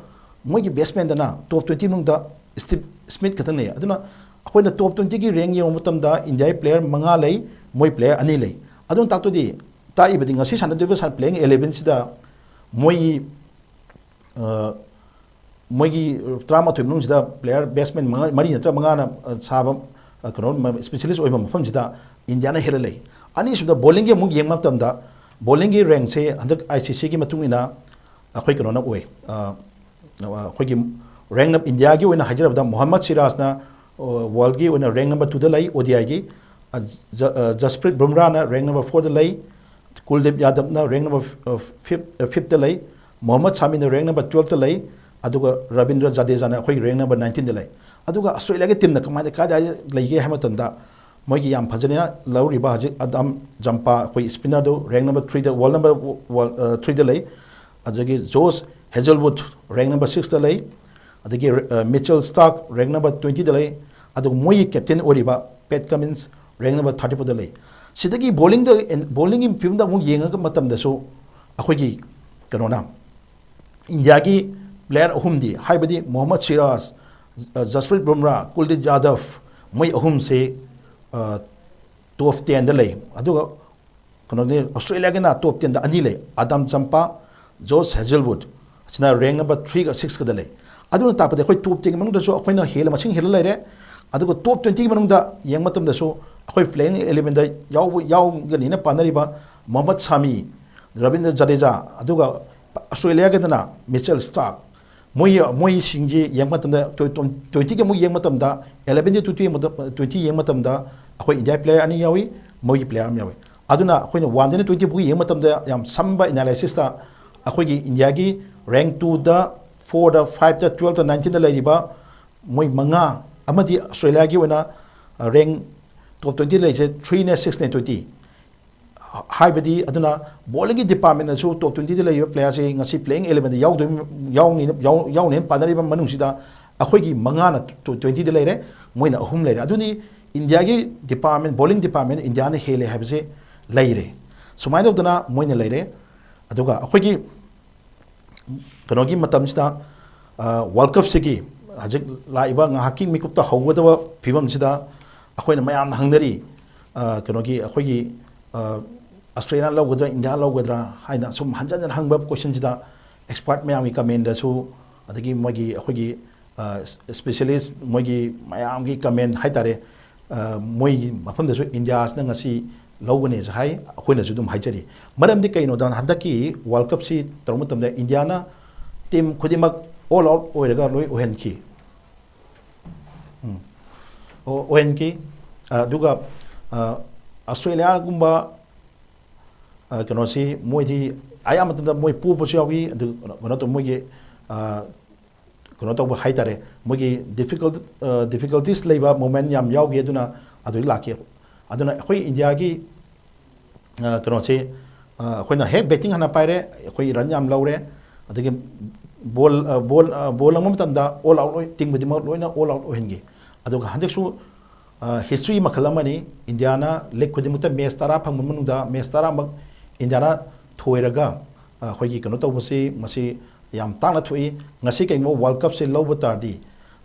ꯃꯣꯏꯒꯤ ꯕꯦꯠꯁꯃꯦꯟꯗꯅ ꯇꯣꯞ ꯇ꯭ꯋꯦꯟꯇꯤ ꯃꯅꯨꯡꯗ ꯁ꯭ꯇꯤꯚ ꯁ꯭ꯃꯤꯠ ꯈꯛꯇꯪ ꯂꯩ꯫ ꯑꯗꯨꯅ ꯑꯩꯈꯣꯏꯅ ꯇꯣꯞ ꯇ꯭ꯋꯦꯟꯇꯤꯒꯤ ꯔꯦꯡ ꯌꯦꯡꯕ ꯃꯇꯝꯗ ꯏꯟꯗꯤꯌꯥꯒꯤ ꯄ꯭ꯂꯦꯌꯔ ꯃꯉꯥ ꯂꯩ, ꯃꯣꯏ ꯄ꯭ꯂꯦꯌꯔ ꯑꯅꯤ ꯂꯩ꯫ ꯑꯗꯨꯅ ꯇꯥꯛꯇꯣꯏꯗꯤ, ꯇꯥꯛꯏꯕꯗꯤ ꯉꯁꯤ ꯁꯥꯟꯅꯗꯣꯏꯕ ꯁꯥꯟ-, ꯄ꯭ꯂꯦꯌꯤꯡ ꯏꯂꯦꯚꯦꯟꯁꯤꯗ ꯃꯣꯏ ꯃꯣꯏꯒꯤ ꯇꯔꯥꯃꯥꯊꯣꯏ ꯃꯅꯨꯡꯁꯤꯗ player, batsman ꯃꯉꯥ, ꯃꯔꯤ ꯅꯠꯇ꯭ꯔꯒ ꯃꯉꯥꯅ ꯁꯥꯕ ꯀꯩꯅꯣ specialist ꯑꯣꯏꯕ ꯃꯐꯝꯁꯤꯗ ꯏꯟꯗꯤꯌꯥꯅ ꯍꯦꯜꯂ ꯂꯩ꯫ ꯑꯅꯤꯁꯨꯕꯗ bowlingꯒꯤ ꯑꯃꯨꯛ ꯌꯦꯡꯕ ꯃꯇꯝꯗ, bowlingꯒꯤ rankꯁꯦ ꯍꯟꯗꯛ ICCꯒꯤ ꯃꯇꯨꯡ ꯏꯟꯅ ꯑꯩꯈꯣꯏ ꯀꯩꯅꯣꯅ ꯑꯣꯏ, ꯑꯩꯈꯣꯏꯒꯤ rank ꯏꯟꯗꯤꯌꯥꯒꯤ ꯑꯣꯏꯅ ꯍꯥꯏꯖꯔꯕꯗ ꯃꯣꯍꯝꯃꯗ ꯁꯤꯔꯥꯖꯅ worldꯒꯤ ꯑꯣꯏꯅ rank number twoꯗ ꯂꯩ, ODIꯒꯤ꯫ ꯖꯁꯄ꯭ꯔꯤꯠ ꯕꯨꯝꯔꯥꯅ rank number fourꯗ ꯂꯩ, ꯀꯨꯜꯗꯤꯞ ꯌꯥꯗꯕꯅ rank number fifth, fifthꯇ ꯂꯩ, ꯃꯣꯍꯝꯃꯗ ꯁꯥꯃꯤꯅ rank number twelveꯇ ꯂꯩ, ꯑꯗꯨꯒ ꯔꯕꯤꯟꯗ꯭ꯔ ꯖꯗꯦꯖꯥꯅ ꯑꯩꯈꯣꯏꯒꯤ rank number nineteenꯗ ꯂꯩ꯫ ꯑꯗꯨꯒ ꯑꯁꯇ꯭ꯔꯦꯂꯤꯌꯥꯒꯤ teamꯅ ꯀꯃꯥꯏꯅ ꯀꯗꯥꯏꯗ ꯂꯩꯒꯦ ꯍꯥꯏꯕ ꯃꯇꯝꯗ, ꯃꯣꯏꯒꯤ ꯌꯥꯝ ꯐꯖꯅ ꯂꯧꯔꯤꯕ ꯍꯧꯖꯤꯛ ꯑꯗꯥꯝ ꯖꯝꯄꯥ, ꯑꯩꯈꯣꯏ spinnerꯗꯨ rank number threeꯗ, world number threeꯗ ꯂꯩ꯫ ꯑꯗꯒꯤ ꯖꯣꯁ ꯍꯦꯖꯜꯋꯨꯗ rank number sixꯇ ꯂꯩ꯫ ꯑꯗꯒꯤ ꯃꯤꯆꯦꯜ ꯁ꯭ꯇꯥꯔꯛ rank number twentyꯗ ꯂꯩ꯫ ꯑꯗꯨꯒ ꯃꯣꯏꯒꯤ captain ꯑꯣꯏꯔꯤꯕ ꯄꯦꯠ ꯀꯃꯤꯟꯁ rank number thirty fourꯗ ꯂꯩ꯫ ꯁꯤꯗꯒꯤ bowlingꯗ, bowlingꯒꯤ ꯐꯤꯕꯝꯗ ꯑꯃꯨꯛ ꯌꯦꯡꯉꯒ ꯃꯇꯝꯗꯁꯨ ꯑꯩꯈꯣꯏꯒꯤ ꯀꯩꯅꯣꯅ, ꯏꯟꯗꯤꯌꯥꯒꯤ player ꯑꯍꯨꯝꯗꯤ, ꯍꯥꯏꯕꯗꯤ ꯃꯣꯍꯝꯃꯗ ꯁꯤꯔꯥꯖ, ꯖꯁꯄ꯭ꯔꯤꯠ ꯕꯨꯝꯔꯥ, ꯀꯨꯜꯗꯤꯞ ꯌꯥꯗꯕ, ꯃꯣꯏ ꯑꯍꯨꯝꯁꯦ top tenꯗ ꯂꯩ꯫ ꯑꯗꯨꯒ ꯀꯩꯅꯣꯒꯤ ꯑꯁꯇ꯭ꯔꯦꯂꯤꯌꯥꯒꯤꯅ top tenꯗ ꯑꯅꯤ ꯂꯩ, ꯑꯗꯥꯝ ꯖꯝꯄꯥ, ꯖꯣꯁ ꯍꯦꯖꯜꯋꯨꯗ, ꯑꯁꯤꯅ rank number threeꯒ sixꯀꯗ ꯂꯩ꯫ ꯑꯗꯨꯅ ꯇꯥꯛꯄꯗꯤ ꯑꯩꯈꯣꯏ top tenꯒꯤ ꯃꯅꯨꯡꯗꯁꯨ ꯑꯩꯈꯣꯏꯅ ꯍꯦꯜꯂ, ꯃꯁꯤꯡ ꯍꯦꯜꯂ ꯂꯩꯔꯦ꯫ ꯑꯗꯨꯒ top twentyꯒꯤ ꯃꯅꯨꯡꯗ ꯌꯦꯡꯕ ꯃꯇꯝꯗꯁꯨ ꯑꯩꯈꯣꯏ playing elevenꯗ ꯌꯥꯎꯕ, ꯌꯥꯎꯒꯅꯤꯅ ꯄꯥꯅꯔꯤꯕ ꯃꯣꯍꯝꯃꯗ ꯁꯥꯃꯤ, ꯔꯕꯤꯟꯗ꯭ꯔ ꯖꯗꯦꯖꯥ, ꯑꯗꯨꯒ ꯑꯁꯇ꯭ꯔꯦꯂꯤꯌꯥꯒꯤꯗꯅ ꯃꯤꯆꯦꯜ ꯁ꯭ꯇꯥꯔꯛ, ꯃꯣꯏ, ꯃꯣꯏꯁꯤꯡꯁꯤ ꯌꯦꯡꯕ ꯃꯇꯝꯗ, twentyꯒꯤ ꯑꯃꯨꯛ ꯌꯦꯡꯕ ꯃꯇꯝꯗ, elevenꯗꯒꯤ twenty ꯌꯦꯡꯕ ꯃꯇꯝ, twenty ꯌꯦꯡꯕ ꯃꯇꯝꯗ ꯑꯩꯈꯣꯏ ꯏꯟꯗꯤꯌꯥ player ꯑꯅꯤ ꯌꯥꯎꯏ, ꯃꯣꯏꯒꯤ player ꯑꯃ ꯌꯥꯎꯏ꯫ ꯑꯗꯨꯅ ꯑꯩꯈꯣꯏꯅ oneꯗꯒꯤꯅ twenty ꯐꯥꯎꯒꯤ ꯌꯦꯡꯕ ꯃꯇꯝꯗ ꯌꯥꯝ ꯁꯝꯕ analysisꯇ ꯑꯩꯈꯣꯏꯒꯤ ꯏꯟꯗꯤꯌꯥꯒꯤ rank twoꯗ, fourꯗ, fiveda, twelveꯇ, nineteenꯗ ꯂꯩꯔꯤꯕ ꯃꯣꯏ ꯃꯉꯥ ꯑꯃꯗꯤ ꯑꯁꯇ꯭ꯔꯦꯂꯤꯌꯥꯒꯤ ꯑꯣꯏꯅ rank top twentyꯗ ꯂꯩꯔꯤꯁꯦ threeꯅꯦ, sixꯅꯦ, twenty꯫ ꯍꯥꯏꯕꯗꯤ ꯑꯗꯨꯅ bowlingꯒꯤ departmentꯅꯁꯨ top twentyꯗ ꯂꯩꯔꯤꯕ playerꯁꯤ ꯉꯁꯤ playing elevenꯗ ꯌꯥꯎꯗꯣꯏ-, ꯌꯥꯎꯅꯤꯅ, ꯌꯥꯎ-, ꯌꯥꯎꯅꯤꯅ ꯄꯥꯅꯔꯤꯕ ꯃꯅꯨꯡꯁꯤꯗ ꯑꯩꯈꯣꯏꯒꯤ ꯃꯉꯥꯅ twentyꯗ ꯂꯩꯔꯦ, ꯃꯣꯏꯅ ꯑꯍꯨꯝ ꯂꯩꯔꯦ꯫ ꯑꯗꯨꯗꯤ ꯏꯟꯗꯤꯌꯥꯒꯤ department, bowling department ꯏꯟꯗꯤꯌꯥꯅ ꯍꯦꯜꯂꯦ ꯍꯥꯏꯕꯁꯦ ꯂꯩꯔꯦ꯫ ꯁꯨꯃꯥꯏꯅ ꯇꯧꯗꯅ ꯃꯣꯏꯅ ꯂꯩꯔꯦ꯫ ꯑꯗꯨꯒ ꯑꯩꯈꯣꯏꯒꯤ ꯀꯩꯅꯣꯒꯤ ꯃꯇꯝꯁꯤꯗ, World Cupꯁꯤꯒꯤ ꯍꯧꯖꯤꯛ ꯂꯥꯛꯏꯕ ꯉꯥꯏꯍꯥꯛꯀꯤ ꯃꯤꯀꯨꯞꯇ ꯍꯧꯒꯗꯕ ꯐꯤꯕꯝꯁꯤꯗ ꯑꯩꯈꯣꯏꯅ ꯃꯌꯥꯝꯅ ꯍꯪꯅꯔꯤ, ꯀꯩꯅꯣꯒꯤ ꯑꯩꯈꯣꯏꯒꯤ ꯑꯁꯇ꯭ꯔꯦꯂꯤꯌꯥ ꯂꯧꯒꯗ꯭ꯔꯥ, ꯏꯟꯗꯤꯌꯥ ꯂꯧꯒꯗ꯭ꯔꯥ ꯍꯥꯏꯅ ꯁꯨꯝ ꯍꯟꯖꯟ ꯍꯟꯖꯟ ꯍꯪꯕ questionꯁꯤꯗ, ꯑꯦꯛꯁꯄꯥꯔꯠ ꯃꯌꯥꯝꯒꯤ ꯀꯃꯦꯟꯗꯁꯨ, ꯑꯗꯒꯤ ꯃꯣꯏꯒꯤ, ꯑꯩꯈꯣꯏꯒꯤ ꯁ꯭ꯄꯦꯁꯤꯌꯦꯂꯤꯁ, ꯃꯣꯏꯒꯤ ꯃꯌꯥꯝꯒꯤ ꯀꯃꯦꯟ ꯍꯥꯏꯇꯥꯔꯦ, ꯃꯣꯏꯒꯤ ꯃꯐꯝꯗꯁꯨ ꯏꯟꯗꯤꯌꯥꯁꯤꯅ ꯉꯁꯤ ꯂꯧꯒꯅꯤꯁꯨ ꯍꯥꯏ, ꯑꯩꯈꯣꯏꯅꯁꯨ ꯑꯗꯨꯝ ꯍꯥꯏꯖꯔꯤ꯫ ꯃꯔꯝꯗꯤ ꯀꯩꯅꯣꯗ, ꯍꯟꯗꯛꯀꯤ ꯋꯥꯔꯜ ꯀꯞꯁꯤ ꯇꯧꯔꯨ ꯃꯇꯝꯗ ꯏꯟꯗꯤꯌꯥꯅ ꯇꯤꯝ ꯈꯨꯗꯤꯡꯃꯛ ꯑꯣꯜ ꯑꯥꯎꯠ ꯑꯣꯏꯔꯒ ꯂꯣꯏ ꯑꯣꯏꯍꯟꯈꯤ꯫ ꯎꯝ꯫ ꯑꯣ, ꯑꯣꯏꯍꯟꯈꯤ꯫ ꯑꯗꯨꯒ, ꯑ, ꯑꯁꯇ꯭ꯔꯦꯂꯤꯌꯥꯒꯨꯝꯕ, ꯑ, ꯀꯩꯅꯣꯁꯤ ꯃꯣꯏꯗꯤ ꯑꯌꯥꯝꯕ ꯃꯇꯝꯗ ꯃꯣꯏ ꯄꯣꯕꯁꯨ ꯌꯥꯎꯏ꯫ ꯑꯗꯨ ꯀꯩꯅꯣ, ꯀꯩꯅꯣ ꯇꯧꯕ, ꯃꯣꯏꯒꯤ, ꯑ, ꯀꯩꯅꯣ ꯇꯧꯕ ꯍꯥꯏꯇꯥꯔꯦ, ꯃꯣꯏꯒꯤ ꯗꯤꯐꯤꯀꯜ-, ꯑ, ꯗꯤꯐꯤꯀꯜꯇꯤꯁ ꯂꯩꯕ ꯃꯣꯃꯦꯟ ꯌꯥꯝ ꯌꯥꯎꯈꯤ꯫ ꯑꯗꯨꯅ ꯑꯗꯨꯗꯤ ꯂꯥꯛꯈꯤ꯫ ꯑꯗꯨꯅ ꯑꯩꯈꯣꯏ ꯏꯟꯗꯤꯌꯥꯒꯤ, ꯑ, ꯀꯩꯅꯣꯁꯤ, ꯑ, ꯑꯩꯈꯣꯏꯅ ꯍꯦꯛ ꯕꯦꯇꯤꯡ ꯍꯥꯟꯅ ꯄꯥꯏꯔꯦ, ꯑꯩꯈꯣꯏ ꯔꯟ ꯌꯥꯝ ꯂꯧꯔꯦ, ꯑꯗꯒꯤ ꯕꯣꯜ, ꯑ, ꯕꯣꯜ, ꯑ, ꯕꯣꯜ ꯂꯪꯕ ꯃꯇꯝꯗ ꯑꯣꯜ ꯑꯥꯎꯠ ꯂꯣꯏ, ꯇꯤꯝ ꯈꯨꯗꯤꯡꯃꯛ ꯂꯣꯏꯅ ꯑꯣꯜ ꯑꯥꯎꯠ ꯑꯣꯏꯍꯟꯈꯤ꯫ ꯑꯗꯨꯒ ꯍꯟꯗꯛꯁꯨ, ꯑ, ꯍꯤꯁꯇ꯭ꯔꯤ ꯃꯈꯜ ꯑꯃꯅꯤ꯫ ꯏꯟꯗꯤꯌꯥꯅ ꯂꯤꯛ ꯈꯨꯗꯤꯡꯃꯛꯇ ꯃꯦꯠꯆ ꯇꯔꯥ ꯐꯪꯕ ꯃꯅꯨꯡꯗ ꯃꯦꯠꯆ ꯇꯔꯥꯃꯛ ꯏꯟꯗꯤꯌꯥꯅ ꯊꯣꯏꯔꯒ, ꯑ, ꯑꯩꯈꯣꯏꯒꯤ ꯀꯩꯅꯣ ꯇꯧꯕꯁꯤ, ꯃꯁꯤ ꯌꯥꯝ ꯇꯥꯡꯅ ꯊꯣꯛꯏ꯫ ꯉꯁꯤ ꯀꯩꯒꯨꯝꯕ ꯋꯥꯔꯜ ꯀꯞꯁꯦ ꯂꯧꯕ ꯇꯥꯔꯗꯤ,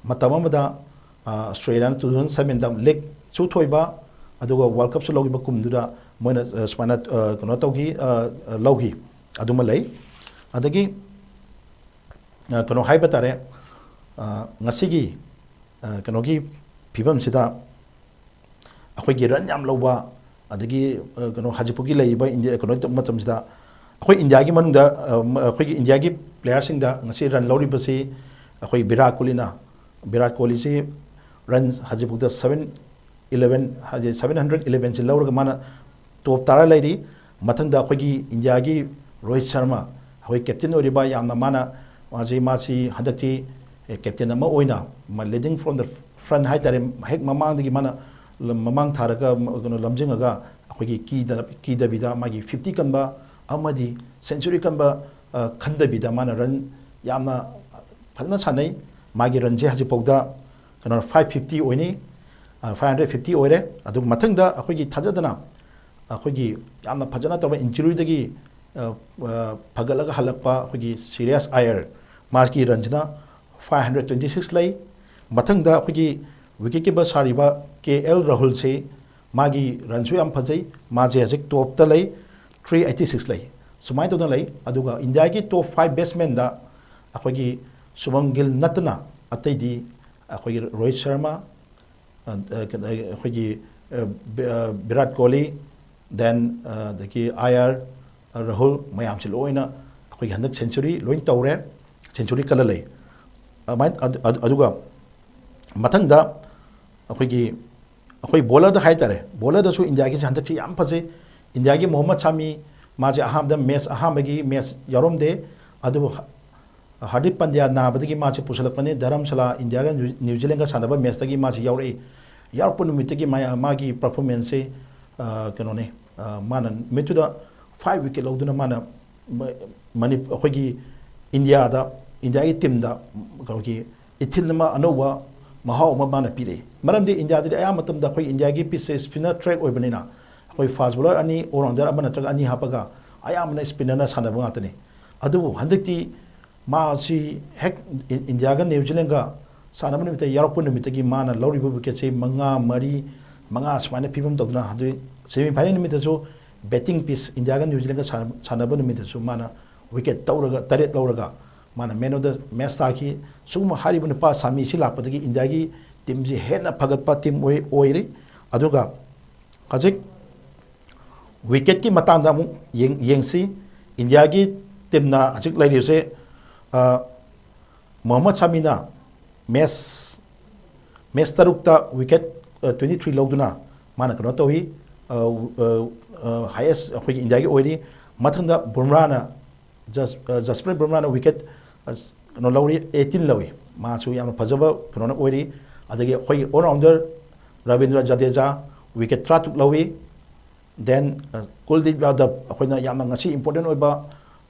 ꯃꯇꯝ ꯑꯃꯗ, ꯑ, ꯑꯁꯇ꯭ꯔꯦꯂꯤꯌꯥꯅ ꯇꯨ ꯊꯥꯎꯖꯟ ꯁꯕꯦꯟꯗ ꯂꯤꯛꯁꯨ ꯊꯣꯏꯕ, ꯑꯗꯨꯒ ꯋꯥꯔꯜ ꯀꯞꯁꯨ ꯂꯧꯈꯤꯕ ꯀꯨꯝꯗꯨꯗ ꯃꯣꯏꯅ, ꯑ, ꯁꯨꯃꯥꯏꯅ, ꯑ, ꯀꯩꯅꯣ ꯇꯧꯈꯤ, ꯑ, ꯑ, ꯂꯧꯈꯤ꯫ ꯑꯗꯨꯃ ꯂꯩ꯫ ꯑꯗꯒꯤ, ꯑ, ꯀꯩꯅꯣ ꯍꯥꯏꯕ ꯇꯥꯔꯦ, ꯑ, ꯉꯁꯤꯒꯤ, ꯑ, ꯀꯩꯅꯣꯒꯤ ꯐꯤꯕꯝꯁꯤꯗ ꯑꯩꯈꯣꯏꯒꯤ ꯔꯟ ꯌꯥꯝ ꯂꯧꯕ, ꯑꯗꯒꯤ, ꯑ, ꯀꯩꯅꯣ, ꯍꯧꯖꯤꯛꯐꯥꯎꯒꯤ ꯂꯩꯔꯤꯕ ꯏꯟꯗꯤꯌꯥ, ꯀꯩꯅꯣ ꯇꯧꯕ ꯃꯇꯝꯁꯤꯗ ꯑꯩꯈꯣꯏ ꯏꯟꯗꯤꯌꯥꯒꯤ ꯃꯅꯨꯡꯗ, ꯑ, ꯃ-, ꯑꯩꯈꯣꯏꯒꯤ ꯏꯟꯗꯤꯌꯥꯒꯤ ꯄ꯭ꯂꯦꯌꯥꯔꯁꯤꯡꯗ ꯉꯁꯤ ꯔꯟ ꯂꯧꯔꯤꯕꯁꯤ ꯑꯩꯈꯣꯏ ꯚꯤꯔꯥꯠ ꯀꯣꯍꯂꯤꯅ, ꯚꯤꯔꯥꯠ ꯀꯣꯍꯂꯤꯁꯤ ꯔꯟ ꯍꯧꯖꯤꯛꯐꯥꯎꯗ ꯁꯕꯦꯟ ꯏꯂꯦꯚꯦꯟ, ꯍꯥꯏꯗꯤ ꯁꯕꯦꯟ ꯍꯟꯗ꯭ꯔꯦꯠ ꯏꯂꯦꯚꯦꯟꯁꯤ ꯂꯧꯔꯒ ꯃꯥꯅ ꯇꯣꯞ ꯇꯥꯔ ꯂꯩꯔꯤ꯫ ꯃꯊꯪꯗ ꯑꯩꯈꯣꯏꯒꯤ ꯏꯟꯗꯤꯌꯥꯒꯤ ꯔꯣꯍꯤꯠ ꯁꯔꯃ, ꯑꯩꯈꯣꯏ ꯀꯦꯞꯇꯦꯟ ꯑꯣꯏꯔꯤꯕ, ꯌꯥꯝꯅ ꯃꯥꯅ, ꯃꯥꯁꯤ, ꯃꯥꯁꯤ ꯍꯟꯗꯛꯇꯤ ꯀꯦꯞꯇꯦꯟ ꯑꯃ ꯑꯣꯏꯅ, ꯃꯥ leading from the front ꯍꯥꯏꯇꯥꯔꯦ, ꯍꯦꯛ ꯃꯃꯥꯡꯗꯒꯤ ꯃꯥꯅ ꯂꯝ-, ꯃꯃꯥꯡ ꯊꯥꯔꯒ, ꯀꯩꯅꯣ, ꯂꯝꯖꯤꯡꯉꯒ ꯑꯩꯈꯣꯏꯒꯤ ꯀꯤꯗ-, ꯀꯤꯗꯕꯤꯗ ꯃꯥꯒꯤ ꯐꯤꯐꯇꯤ ꯀꯟꯕ ꯑꯃꯗꯤ ꯁꯦꯟꯆꯨꯔꯤ ꯀꯟꯕ, ꯑ, ꯈꯟꯗꯕꯤꯗ ꯃꯥꯅ ꯔꯟ ꯌꯥꯝꯅ ꯐꯖꯅ ꯁꯥꯟꯅꯩ꯫ ꯃꯥꯒꯤ ꯔꯟꯁꯦ ꯍꯧꯖꯤꯛꯐꯥꯎꯗ, ꯀꯩꯅꯣ, ꯐꯥꯏꯚ ꯐꯤꯐꯇꯤ ꯑꯣꯏꯅꯤ, ꯑ, ꯐꯥꯏꯚ ꯍꯟꯗ꯭ꯔꯦꯠ ꯐꯤꯐꯇꯤ ꯑꯣꯏꯔꯦ꯫ ꯑꯗꯨꯒ ꯃꯊꯪꯗ ꯑꯩꯈꯣꯏꯒꯤ ꯊꯥꯖꯗꯅ ꯑꯩꯈꯣꯏꯒꯤ ꯌꯥꯝꯅ ꯐꯖꯅ ꯇꯧꯕ ꯏꯟꯖꯨꯔꯤꯗꯒꯤ, ꯑ, ꯑ, ꯐꯒꯠꯂꯒ ꯍꯜꯂꯛꯄ ꯑꯩꯈꯣꯏꯒꯤ ꯁ꯭ꯔꯦꯌꯁ ꯑꯌꯔ, ꯃꯥꯒꯤ ꯔꯟꯁꯤꯅ ꯐꯥꯏꯚ ꯍꯟꯗ꯭ꯔꯦꯠ ꯇ꯭ꯋꯦꯟꯇꯤ ꯁꯤꯛꯁ ꯂꯩ꯫ ꯃꯊꯪꯗ ꯑꯩꯈꯣꯏꯒꯤ ꯋꯤꯀꯦꯠ ꯀꯤꯄꯔ ꯁꯥꯔꯤꯕ ꯀꯦ ꯑꯦꯜ ꯔꯥꯍꯨꯜꯁꯤ, ꯃꯥꯒꯤ ꯔꯟꯁꯨ ꯌꯥꯝ ꯐꯖꯩ, ꯃꯥꯁꯦ ꯍꯧꯖꯤꯛ ꯇꯣꯞꯇ ꯂꯩ, ꯊ꯭ꯔꯤ ꯑꯩꯠꯇꯤ ꯁꯤꯛꯁ ꯂꯩ꯫ ꯁꯨꯃꯥꯏꯅ ꯇꯧꯗꯅ ꯂꯩ꯫ ꯑꯗꯨꯒ ꯏꯟꯗꯤꯌꯥꯒꯤ ꯇꯣꯞ ꯐꯥꯏꯚ ꯕꯦꯠꯁꯃꯦꯟꯗ ꯑꯩꯈꯣꯏꯒꯤ ꯁꯨꯚꯝ ꯒꯤꯜ ꯅꯠꯇꯅ ꯑꯇꯩꯗꯤ ꯑꯩꯈꯣꯏꯒꯤ ꯔꯣꯍꯤꯠ ꯁꯔꯃ, ꯑ, ꯑ, ꯑꯩꯈꯣꯏꯒꯤ, ꯑ, ꯕꯤ-, ꯑ, ꯚꯤꯔꯥꯠ ꯀꯣꯍꯂꯤ, then, ꯑ, ꯑꯗꯒꯤ ꯑꯥꯏ ꯑꯥꯔ ꯔꯥꯍꯨꯜ, ꯃꯌꯥꯝꯁꯤ ꯂꯣꯏꯅ ꯑꯩꯈꯣꯏꯒꯤ ꯍꯟꯗꯛ ꯁꯦꯟꯆꯨꯔꯤ ꯂꯣꯏ ꯇꯧꯔꯦ, ꯁꯦꯟꯆꯨꯔꯤ ꯀꯜꯂ ꯂꯩ꯫ ꯑꯗꯨꯃꯥꯏꯅ ꯑꯗꯨ-, ꯑꯗꯨ-, ꯑꯗꯨꯒ ꯃꯊꯪꯗ ꯑꯩꯈꯣꯏꯒꯤ, ꯑꯩꯈꯣꯏ ꯕꯣꯂꯔꯗ ꯍꯥꯏꯇꯥꯔꯦ, ꯕꯣꯂꯔꯗꯁꯨ ꯏꯟꯗꯤꯌꯥꯒꯤꯁꯦ ꯍꯟꯗꯛꯁꯤ ꯌꯥꯝ ꯐꯖꯩ꯫ ꯏꯟꯗꯤꯌꯥꯒꯤ ꯃꯣꯍꯝꯃꯗ ꯁꯥꯃꯤ, ꯃꯥꯁꯦ ꯑꯍꯥꯟꯕꯗ ꯃꯦꯠꯆ, ꯑꯍꯥꯟꯕꯒꯤ ꯃꯦꯠꯆ ꯌꯥꯎꯔꯝꯗꯦ, ꯑꯗꯨꯕꯨ ꯍ-, ꯍꯥꯔꯗꯤꯛ ꯄꯥꯟꯗ꯭ꯌꯥ ꯅꯥꯕꯗꯒꯤ ꯃꯥꯁꯦ ꯄꯨꯁꯜꯂꯛꯄꯅꯤ꯫ ꯙꯔꯝꯁꯥꯂꯥ, ꯏꯟꯗꯤꯌꯥꯒ ꯅ꯭ꯌꯨ-, ꯅ꯭ꯌꯨ ꯖꯤꯂꯦꯟꯒ ꯁꯥꯟꯅꯕ ꯃꯦꯠꯆꯇꯒꯤ ꯃꯥꯁꯦ ꯌꯥꯎꯔꯛꯏ꯫ ꯌꯥꯎꯔꯛꯄ ꯅꯨꯃꯤꯠꯇꯒꯤ ꯃꯥ-, ꯃꯥꯒꯤ ꯄꯔꯐꯣꯔꯃꯦꯟꯁꯁꯦ, ꯑ, ꯀꯩꯅꯣꯅꯦ, ꯑ, ꯃꯥꯅ ꯅꯨꯃꯤꯠꯇꯨꯗ ꯐꯥꯏꯚ ꯋꯤꯀꯦꯠ ꯂꯧꯗꯨꯅ ꯃꯥꯅ ꯃ-, ꯃꯅꯤ-, ꯑꯩꯈꯣꯏꯒꯤ ꯏꯟꯗꯤꯌꯥꯗ, ꯏꯟꯗꯤꯌꯥꯒꯤ ꯇꯤꯝꯗ ꯑꯩꯈꯣꯏꯒꯤ ꯏꯊꯤꯜ ꯑꯃ, ꯑꯅꯧꯕ ꯃꯍꯥꯎ ꯑꯃ ꯃꯥꯅ ꯄꯤꯔꯛꯏ꯫ ꯃꯔꯝꯗꯤ ꯏꯟꯗꯤꯌꯥꯗꯗꯤ ꯑꯌꯥꯝꯕ ꯃꯇꯝꯗ ꯑꯩꯈꯣꯏ ꯏꯟꯗꯤꯌꯥꯒꯤ ꯄꯤꯠꯁꯁꯦ ꯁ꯭ꯄꯤꯟꯅꯔ ꯇ꯭ꯔꯦꯛ ꯑꯣꯏꯕꯅꯤꯅ, ꯑꯩꯈꯣꯏ ꯐꯥꯁ ꯕꯣꯂꯔ ꯑꯅꯤ, ꯑꯣꯜ ꯔꯥꯎꯟꯗꯔ ꯑꯃ ꯅꯠꯇ꯭ꯔꯒ ꯑꯅꯤ ꯍꯥꯞꯄꯒ ꯑꯌꯥꯝꯕꯅ ꯁ꯭ꯄꯤꯟꯅꯔꯅ ꯁꯥꯟꯅꯕ ꯉꯥꯛꯇꯅꯤ꯫ ꯑꯗꯨꯕꯨ ꯍꯟꯗꯛꯇꯤ ꯃꯥꯁꯤ ꯍꯦꯛ ꯏꯟ-, ꯏꯟꯗꯤꯌꯥꯒ ꯅ꯭ꯌꯨ ꯖꯤꯂꯦꯟꯒ ꯁꯥꯟꯅꯕ ꯅꯨꯃꯤꯠꯇ ꯌꯥꯎꯔꯛꯄ ꯅꯨꯃꯤꯠꯇꯒꯤ ꯃꯥꯅ ꯂꯧꯔꯤꯕ ꯋꯤꯀꯦꯠꯁꯤ ꯃꯉꯥ, ꯃꯔꯤ, ꯃꯉꯥ ꯁꯨꯃꯥꯏꯅ ꯐꯤꯕꯝ ꯇꯧꯗꯨꯅ, ꯑꯗꯨ ꯁꯦꯃꯤ ꯐꯥꯏꯅꯦꯜ ꯅꯨꯃꯤꯠꯇꯁꯨ ꯕꯦꯇꯤꯡ ꯄꯤꯠꯁ, ꯏꯟꯗꯤꯌꯥꯒ ꯅ꯭ꯌꯨ ꯖꯤꯂꯦꯟꯒ ꯁꯥꯟꯅ-, ꯁꯥꯟꯅꯕ ꯅꯨꯃꯤꯠꯇꯁꯨ ꯃꯥꯅ ꯋꯤꯀꯦꯠ ꯇꯧꯔꯒ, ꯇꯔꯦꯠ ꯂꯧꯔꯒ ꯃꯥꯅ ꯃꯦꯟ ꯑꯣꯐ ꯗ ꯃꯦꯠꯆ ꯇꯥꯈꯤ꯫ ꯁꯤꯒꯨꯝꯕ ꯍꯥꯏꯔꯤꯕ ꯅꯨꯄꯥ ꯁꯥꯃꯤꯁꯤ ꯂꯥꯛꯄꯗꯒꯤ ꯏꯟꯗꯤꯌꯥꯒꯤ ꯇꯤꯝꯁꯤ ꯍꯦꯟꯅ ꯐꯒꯠꯄ ꯇꯤꯝ ꯑꯣꯏ-, ꯑꯣꯏꯔꯤ꯫ ꯑꯗꯨꯒ ꯍꯧꯖꯤꯛ ꯋꯤꯀꯦꯠꯀꯤ ꯃꯇꯥꯡꯗ ꯑꯃꯨꯛ ꯌꯦꯡ-, ꯌꯦꯡꯁꯤ꯫ ꯏꯟꯗꯤꯌꯥꯒꯤ ꯇꯤꯝꯅ ꯍꯧꯖꯤꯛ ꯂꯩꯔꯤꯕꯁꯦ, ꯑ, ꯃꯣꯍꯝꯃꯗ ꯁꯥꯃꯤꯅ ꯃꯦꯠꯆ, ꯃꯦꯠꯆ ꯇꯔꯨꯛꯇ ꯋꯤꯀꯦꯠ, ꯑ, ꯇ꯭ꯋꯦꯟꯇꯤ ꯊ꯭ꯔꯤ ꯂꯧꯗꯨꯅ ꯃꯥꯅ ꯀꯩꯅꯣ ꯇꯧꯏ, ꯑ, ꯑ, ꯑ, ꯍꯥꯏꯌꯦꯁ ꯑꯩꯈꯣꯏꯒꯤ ꯏꯟꯗꯤꯌꯥꯒꯤ ꯑꯣꯏꯔꯤ꯫ ꯃꯊꯪꯗ ꯕꯨꯝꯔꯥꯅ, ꯖꯁ-, ꯑ, ꯖꯁꯄ꯭ꯔꯤꯠ ꯕꯨꯝꯔꯥꯅ ꯋꯤꯀꯦꯠ, ꯑ, ꯀꯩꯅꯣ ꯂꯧꯔꯤ, ꯑꯩꯠꯇꯤꯟ ꯂꯧꯏ꯫ ꯃꯥꯁꯨ ꯌꯥꯝꯅ ꯐꯖꯕ ꯀꯩꯅꯣꯅ ꯑꯣꯏꯔꯤ꯫ ꯑꯗꯒꯤ ꯑꯩꯈꯣꯏꯒꯤ all rounder Rabindra Jadeja wicket ꯇꯔꯥꯇꯔꯨꯛ ꯂꯧꯏ꯫ Then, ꯑ, ꯀꯨꯜꯗꯤꯞ ꯌꯥꯗꯕ, ꯑꯩꯈꯣꯏꯅ ꯌꯥꯝꯅ ꯉꯁꯤ ꯏꯝꯄꯣꯔꯇꯦꯟ ꯑꯣꯏꯕ,